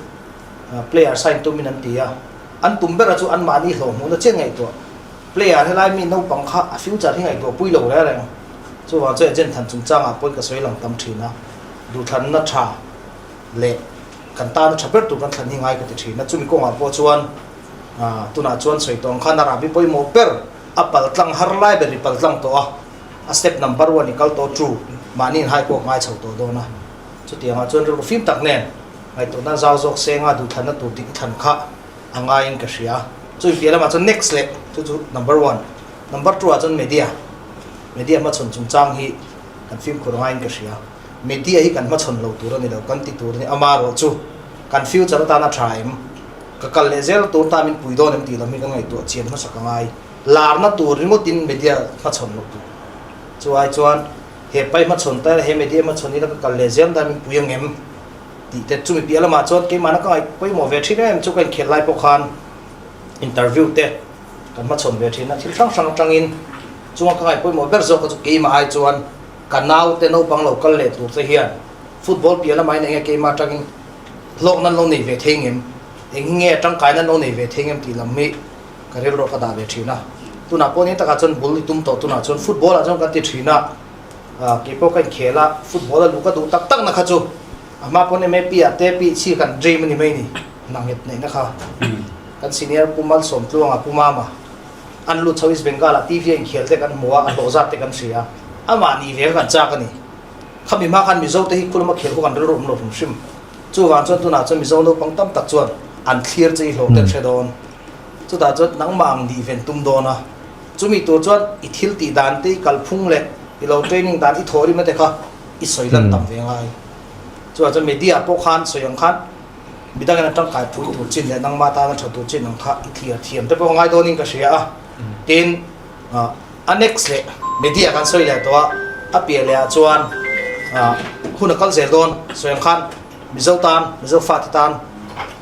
player sign tumin an ti a an tum ber a chu anmahni hlawh hmuhna chiah ngaihtuah player helai mi naupang kha a future hi ngaihtuah pui lo reng reng chuvang chuan agent than chungchangah pawhin ka sawi lang tam thin a duhthlanna tha leh kan tana tha ber tur kan thlan hi ngai ka ti thin a, chumi kawngah pawh chuan tunah chuan sawi tawh ang khan a rahbi pawimawh ber a pal tlang har lai ber i pal tlang tawh a, a step number one i kal tawh chu mahni inhai kuak ngai chho tawh dawn a, chutiangah chuan rilru fim tak nen ngaihtuahna zau zawk senga duhthlanna tur dik i thlan kha a ngaiin ka hria. Chumi piah lamah chuan next leh chu chu number one, number two ah chuan media, media hmachhawn chungchang hi kan fimkhur ngaiin ka hria. Media hi kan hmachhawn lo tur a ni lo, kan ti tur a ni. Amaherawh chu kan future atana tha em? Ka kal leh zel tur ta min pui dawn em tih lam hi kan ngaihtuah chian hmasa ka ngai. Larna tur ringawtin media hmachhawn lo tur. Chu ai chuan he pai hmachhawn ta ila, he media hmachhawn ila ka kal leh zel dan min pui ang em tih te chumi piah lamah chuan keimahna ka ngaih pawimawh ve thin em chu ka inkhel lai pawh khan interview te kan hmachhawn ve thin a, thil hrang hrang atangin chunga ka ngaih pawimawh ber zawk chu keimah ai chuan Ka naute naupang lo kal leh tur che hian football piah lamah in enge keimah atangin hlawkna an lo nei ve thei ngem, eng nge tangkaina an lo nei ve thei ngem tih lam hi ka rilruah ka dah ve thin a. Tunah pawh ni takah chuan bul i tum tawh tunah chuan football ah chuan kan ti thin a, kei pawh ka inkhel a, football a luh ka duh tak tak na kha chu a hma pawn MAP ah te PHC kan dream a ni mai ni, hna nghet neihna kha kan senior Pu Malsawmtluanga Pu Mama. An lut chho East Bengal ah TV a inkhel te kan hmu a, a hlawh zat te kan hria. Amah nih ve kha kan chak a ni. Khami hma khan Mizo te hi khulama khel khaw kan rilru awm lo hrim hrim. Chuvang chuan tunah chuan Mizo naupang tam tak chuan an thlir che i hlawh te an hre dawn. Chutah chuan nangmah ang nih ven tum dawn a. Chumi tur chuan i thil tih dan te i kalphung leh i lo training dan i thawh rimna te kha i sawi lan tam ve ngai. Chuvang chuan media pawh khan sawi ang khan Midangin a tangkai pui tur chin leh nangmah tana tha tur chin ang kha i thlir thiam te pawh a ngai dawnin ka hria a. Tin, a next leh media kan sawi leh tawh a, a piah leh ah chuan hun a kal zel dawn sawi ang khan Mizo tan, Mizo fate tan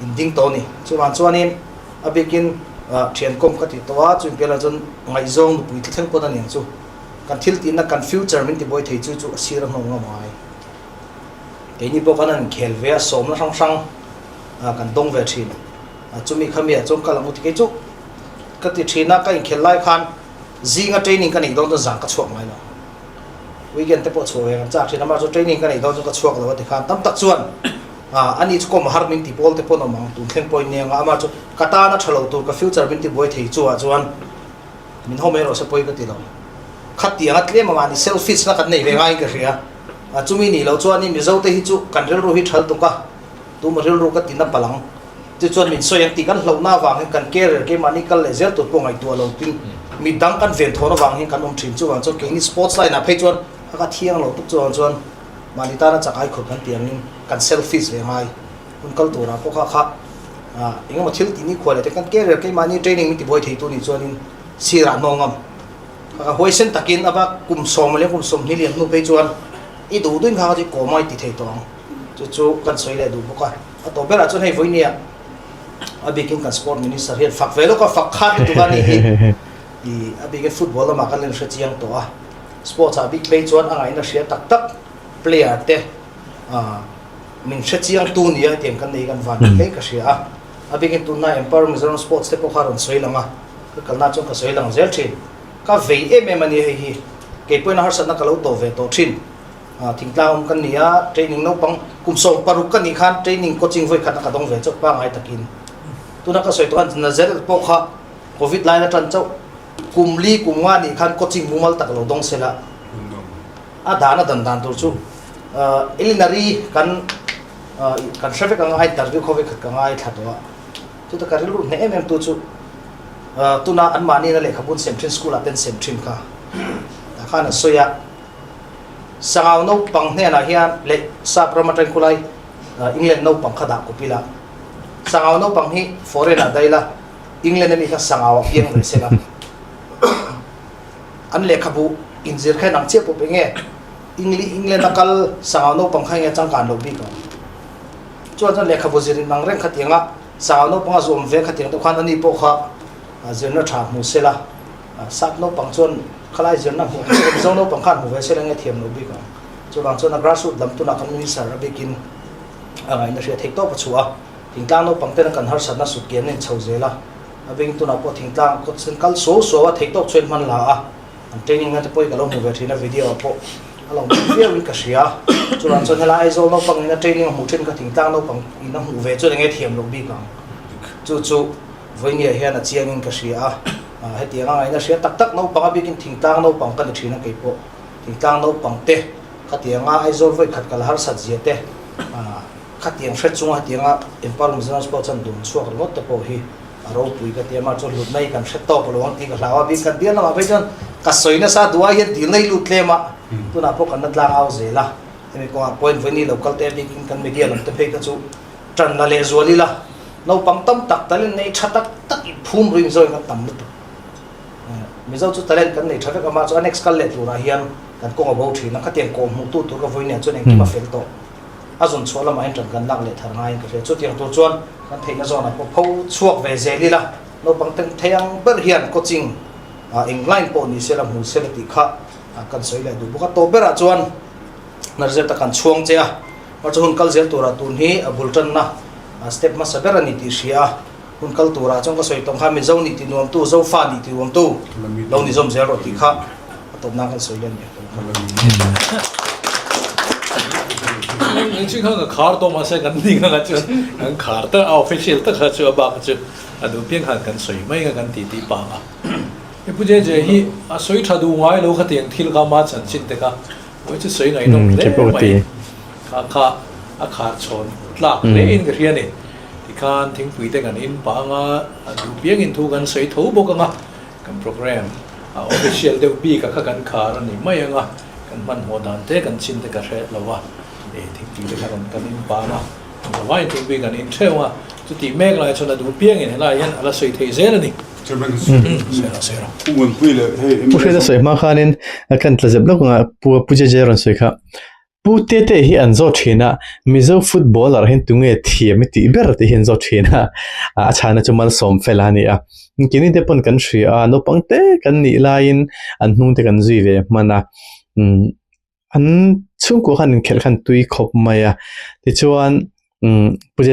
in ding tawh a ni. Chuvang chuanin a bikin thian kawm ka ti tawh a, chumi piah lah chuan ngaihzawng nupui thleng pawn a ni ang chu. Kan thil tihna kan future min tibuai thei chu chu a sir a hnawng ngam a ngai. Keini pawh kan han inkhel ve a, sawmna hrang hrang kan dawng ve thin. Chumi kha mi ah chuan kal ang u ti kei chu ka ti thin a, ka inkhel lai khan zinga training ka neih dawn chuan zan ka chhuak ngai lo. Weekend te pawh chhuah ve kan chak thin a, mahse training ka neih dawn chuan ka chhuak lo a ti khan tam tak chuan ani chu kawm har min ti pawl te pawh an awm ang, tun thleng pawhin nia nga, amah chu ka tan a tha lo tur ka future min ti buai thei chu ah chuan min haw mai rawh se pawi ka ti lo. Khatiang a tlem a mahni selfish na kan nei ve ngaiin ka hria. A chumi nih loh chuan i Mizo te hi chu kan rilru hi thal tuk a, tuma rilru ka tina palh ang. Tichuan min sawi ang tih kan hlauhna avang hian kan career keimahni kal leh zel tur pawh ngaihtuah lo tin mi dang kan ven thawn avang hian kan awm thin. Chuvang chuan keini sports line ah phei chuan a ka thiang lo tuk chuvang chuan mahni tana chak ai khawp kan tih angin kan selfish ve ngai. Hun kal turah pawh kha kha engemaw thil tih nikhua leh te kan career keimahni training min tibuai thei tu nih chuanin sirah hnawng ngam. Ka huaisen takin a va kum sawm leh kum 20 lian hnu phei chuan. I duh duhin kha kha chu i kawm a i ti thei tawh ang. Chu chu kan sawi leh duh bawk a. A tawp berah chuan hei vawinia a bikin kan sport minister hian fak ve lawk a, fak khat lutuk a nih hi. I a bikin football lamah kan inhre chiang tawh a. Sports ah bik phei chuan a ngaihna hria tak tak player te min hre chiang tu nia hetiang kan nei kan van hle ka hria a. A bikin tunlai Empower Mizoram Sports te pawh kha rawn sawi lang a, ka kalna chuan ka sawi lang zel thin. Ka vei em em a ni hei hi. Kei pawhin harsatna ka lo tawh ve tawh thin. Thingtlang awm kan ni a, training naupang kum 60 ka nih khan training coaching vawi khat a ka dawng ve chauh pangngai takin. Tuna ka sawi tawh khan Nazareth pawh kha Covid laina tan chauh kum li kum nga nih khan coaching mumal tak lo dawng sela a dan a dan dan tur chu Elinary kan kan hre vek anga a interview khaw vekhat ka ngaithla tawh a, chuta ka rilru hneh em em tu chu tuna anmahni na lehkhabu an sem thin school ah te an sem thin kha tah khan a sawi a, Sangau naupang hnenah hian leh sap ram atang khulai England naupang kha dah kawp ila, Sangau naupang hi foreign ah daila England ami kha Sangau ah piang ve sela an lehkhabu inzir kha inang chiah pawp enge? Engli England a kal sangau naupang kha enge changkan loh bik ang. Chuan chuan lehkhabu zir in ang reng khatiang a sangau naupang a zuam ve khatiang deuh khan ani pawh kha zirna tha hmu sela sap naupang chuan khalai zirna hmuh ang chiah Mizo naupang khan hmu ve sela enge thiam loh bik ang. Chuvang chuan a grassroot lam tunah kan minister a bikin a ngaihna hriat theih tawp a chhuah a, thingtlang naupang ten kan harsatna sut kian a inchho zel a, a bikin tunah pawh thingtlang kawt sen kal suau suau a theih tawk chuan hman la a. An training na te pawh hi ka lo hmu ve thin a, video ah pawh a lo hmu viau in ka hria. Chuvang chuan helai Aizawl naupang in a training a hmuh thin kha thingtlang naupang in a hmuh ve chuan enge thiam loh bik ang. Chu chu Vawinia hian a chiang in ka hria a, hetiang a ngaihna hria tak tak naupang a bikin thingtlang naupang ka ni thin a kei pawh thingtlang naupang te khatiang a Aizawl vawikhat kal harsat zia te khatiang hre chunga hetiang a Empower Mizoram Sports an dun chhuak ringawt te pawh hi A ropui ka ti a, mah chu hlutna hi kan hre tawk lo ang tih ka hlau a, bik kan bial lamah phei chuan ka sawi nasa duh ai hian dilna hi lut tlem a, tunah pawh kan la tlang au zel a, hemi kawngah point vawiin lo kal te bikin kan media lam te phei kha chu tan la leh zual ila, naupang tam tak talent nei tha tak tak i phum ring zawin kan tam lutuk. Mizo chu talent kan nei tha vek a, mah chu a next kal leh turah hian kan kawng a bo thin a, khatiang kawh hmuh tu tur ka vawiin ah chuan engkim a fel tawh. A zun chhuah lamah hian ṭan kan lak leh thar ngaiin ka hria. Chutiang tur chuan kan theihna zawnah pawh pho chhuak ve zel ila, naupang ten thei ang ber hian coaching eng line pawh ni sela hmu sela tih kha kan sawi leh duh bawk a. Tawp berah chuan Narzeta kan chhuang che a, hmarcha hun kal zel turah tun hi a bul ṭanna step hmasa ber a ni tih hria a, hun kal turah chuan ka sawi tawng kha Mizo nih ti nuamtu, Zofa nih ti nuamtu lo ni zawm zel rawh tih kha a tawp nan kan sawi leh nia. Engchin khan ka khar tawh mahse kan ni kha chuan kan khar tak a official tak kha chu a bak chu a duh piang khan kan sawi mai kha kan ti ti pang a. He Pu JJ hi a sawi tha duh ngai lo khatiang thil kha ma chanchin te kha vawi chu sawi ngaihnawm hle mai kha kha a khar chhawn tlak hle in ka hria ni. Tikhan thingpui te kan in pah anga a duh piang in thu kan sawi tho bawk anga kan program a official deuh bik a kha kan khar a ni mai anga kan hmanhmawh dan te kan chin te ka hre lo a e thingpui te kha kan kan in pah anga kan zavaiin thingpui kan in theuh anga chutih mek lai chuan a duh piang in helai hian a la sawi thei zel a ni. Pu Hriata sawi hma khanin kan tla zep lawk anga Pu JJ rawn sawi kha. Pu Tete hi an zawt thin a, Mizo footballer hian tunge thiam i tih ber tih hi an zawt thin a, a chhana chu Malsawm fel a ni a. Keini te pawn kan hria a, naupang te kan nih laiin an hnung te kan zui ve hman a, an chhungkua khan inkhelh khan tui khawp mai a, tichuan Pu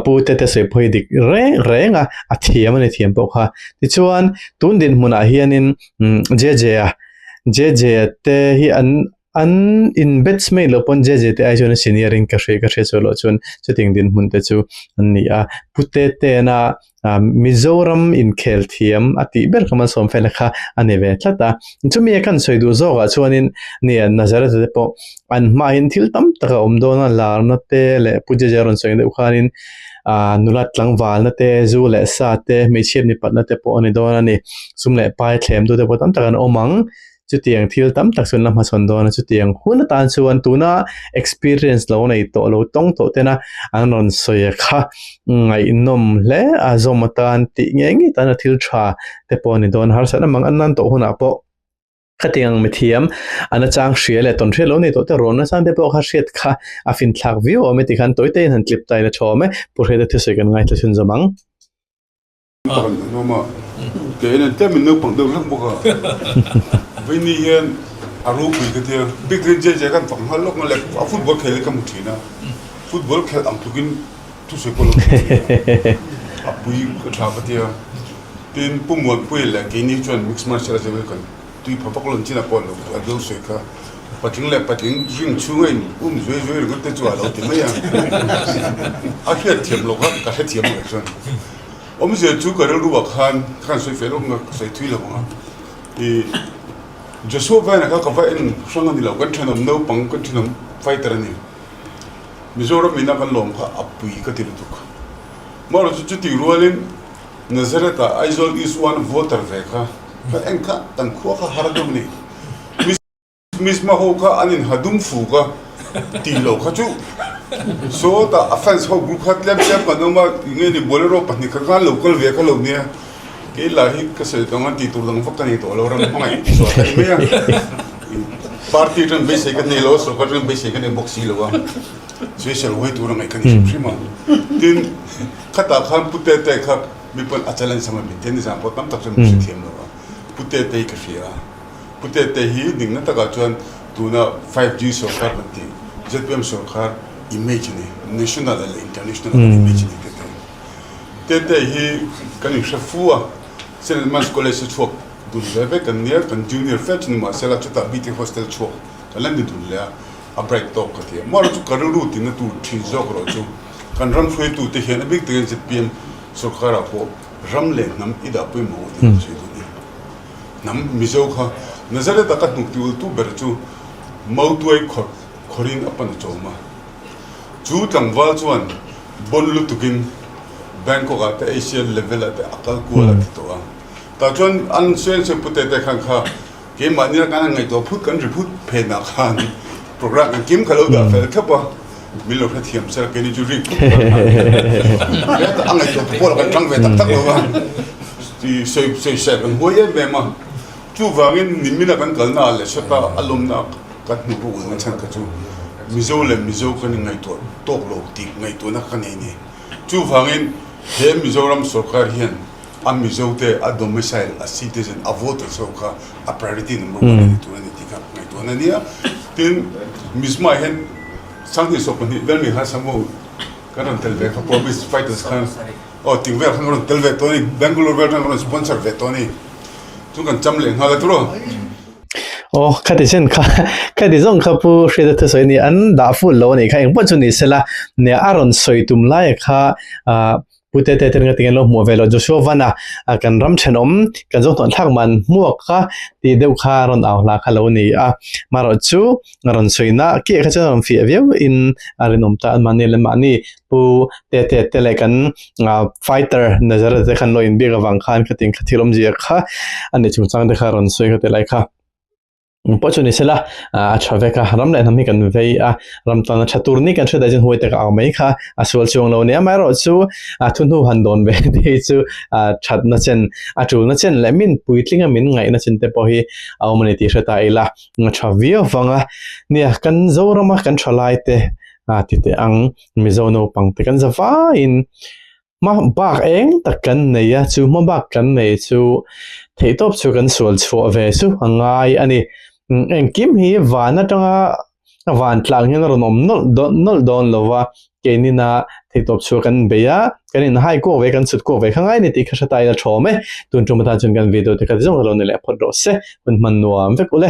Pu Tete sawi pawh hi dik reng reng a, a thiam a ni thiam pawh kha. Tichuan tun dinhmunah hianin JJ-a, JJ-a te hi an An in batchmate loh pawn JJ te ai chuan a senior in ka hria ka hria chuan loh chuan chutiang dinhmun te chu an ni a. Pu Tetena Mizoram inkhel thiam a tih ber kha Malsawm Fela kha a ni ve tlat a. Chumi a kan sawi duh zawkah chuanin nia Nazareth te pawh an hmahin thil tam tak a awm dawn a, larna te leh Pu JJ rawn sawi deuh khanin nula tlangvalna te, zu leh sa te, hmeichhiat mipatna te pawh a ni dawn a ni. Sum leh pai thlem tu te pawh tam tak an awm ang. Chutiang thil tam tak chu an la hmachhawn dawn a, chutiang hun atan chuan tuna experience lo nei tawh lo tawng tawh tena an rawn sawi a kha ngaihnawm hle a zawm atan tih ngei ngei tana thil tha te pawh a ni dawn a, harsatna mang an nan tawh hunah pawh Khatiang ang mithiam a nachang hria leh tawn hriat lo nei tawh te rawn nachang te pawh kha hriat kha a finthlak viau awm e tikhan tawi te in han tlip tai la tha awm e. Pu Hriata thusawi kan ngaithla chhun zawm ang. Takan an awm a, kei en tlem in naupang deuh hlek bawk a, Vini hian a ropui ka tia, bik takin JJ khan fak nghal lawk nghal leh a football khel hi ka hmu thin a, football khelh ang tlukin thusawi pawh a lo thin thin a, a pui ka tha ka tia. Tin, Pu Muanpuia leh keini chuan mixed martial arts hi kan tui pha vak lo chin a pawh lo a deuh sawi kha patling leh patling ring chhunga in um zuai zuai ringawt te chu a lo ti mai a, a hriat thiam loh kha ka hrethiam ang chuan awmzia chu ka rilru ah khan ka han sawi feh lawk ang a, ka sawi thui lo ang a, ih Joshua Vena kha ka va en hrang a ni lo, kan thenawm naupang kan thenawm fighter a ni, Mizoram ina kan lawm kha a pui ka ti lutuk, amaherawhchu chutih rualin. Nazareth-ah Aizawl East One voter ve kha kan en kha kan khua kha har deuh ni. Misma ho kha an in ha dum fuk a tih loh kha chu sawtah a fans ho group kha tlem tlem kan awm a enge ni bolero pahnih kha khan lo kal ve kha lo nia kei lah hi ka sawi tawng a tih tur dang vak ka nei tawh lo ram hmangaih chhuah ka ni mai a party atang beisei ka nei lo a sorkar atang beisei ka nei bawk si lo a sawisel huai tur a ngaih ka ni hrim hrim a tin Khatah khan Pu Tete kha mi pawn a challenge ang a min ti a, nizan pawh tam tak chuan min hrethiam lo a, Pu Tete hi ka hria a, Pu Tete hi dingna takah chuan tuna 5G sorkar kan tih zpm sorkar image a ni, national leh international kan image a ni Tete. Tete hi kan inhre fu a, St Edmund's College a chhuak dun ve vek kan nia, kan junior fe chu ni mahsela chutah BT Hostel chhuak kan la ni dun leh a, a bright tawk ka ti a, amaherawhchu chu ka rilru tina tur thin zawk erawh chu Kan ram hruaitute hian a bik takin zpm sorkarah pawh ram leh hnam i dah pawimawh tih kan sawi duh ni. Hnam Mizo kha Nazareth-a ka hnuk ti ultu ber chu Mautuai khawr khawrin a pan a chawm a. Chu tlangval chuan bon lutukin Bangkok-ah te Asian level-ah te a kal kual a ti tawh a. Tah chuan an sawi an sawi pute te khan kha Keimahni kan han ngaihtuah phut kan ri phut phenah khan program engkim kha lo dah fel thlap a, min lo hrethiam sela keini chu rik phut kan han a ngaihtuah tu pawh kan tang ve tak tak lo a, sawi sawi sel kan huai em em a, chuvangin nimina kan kalna ah leh sawta a lawmna kan hmu bawk ang a chhan kha chu Mizo leh Mizo kan inngaihtuah tawk lo tih ngaihtuahna ka nei a ni. Chuvangin he Mizoram sorkar hian A Mizo te a domicile, a citizen, a voter so kha a priority number one a ni tur a ni tih kha ngaihtuahna a nia. Tin, Mizma hian Sanghnih 12 vel mi khan Samu kan rawn tel ve kha Promise Fighters khan aw ting vel khan ka rawn tel ve tawh a ni, Bangalore vel khan ka rawn sponsor ve tawh a ni. Chu kan cham leh nghal a turaw. Aw khati chen kha khati zawng kha Pu Hriata thusawi a ni an dah full lo a nih kha engpawh chu ni sela nia a rawn sawi tum lai kha ah Pu Tete ten ka tinge lo hmuh ve lo Joshua Van a kan ram thenawm kan zawng tawh thlak man hmuak kha tih deuh kha rawn au hla kha lo ni a marawh chu rawn sawi na kih kha chuan rawn fiah viau in a rinawm ta an mahni leh mahni Pu Tete te leh kan fighter Nazareth te khan lo inbiak avang khan khatin kha thil awmzia kha a ni chungchang te kha rawn sawi kha ti lai kha. Pawh chu ni sela a tha vek a, ram leh hnam hi kan vei a, ram tana tha tur ni kan hriat ah chuan huai tak a au mai kha a sual chuang lo a ni. Amaherawh chu a thu hnu han dawn ve te hi chu thatna chen, a tulna chen leh min puitlinga min ngaihna chen te pawh hi a awm a ni tih hre ta ila a tha viau vang a. Nia, kan Zorama kan thalai te ti teh ang Mizo naupang te kan za vaiin Hma bak eng tak kan nei a, chu hma bak kan nei chu theihtawp chu kan sual chhuah ve chu a ngai a ni. Engkim hi van atanga van tlang hian a rawn awm nawlh dawn nawlh dawn lo va, keinina theihtawp chhuah kan bei a, kan inhai kuak ve, kan chhut kuak ve kha ngai a ni tih kha hre ta ila thawm e. Tun tum atan chuan kan video te kha ti zawng ka lo ni leh phawt rawh se, hun hman nuam vek ule.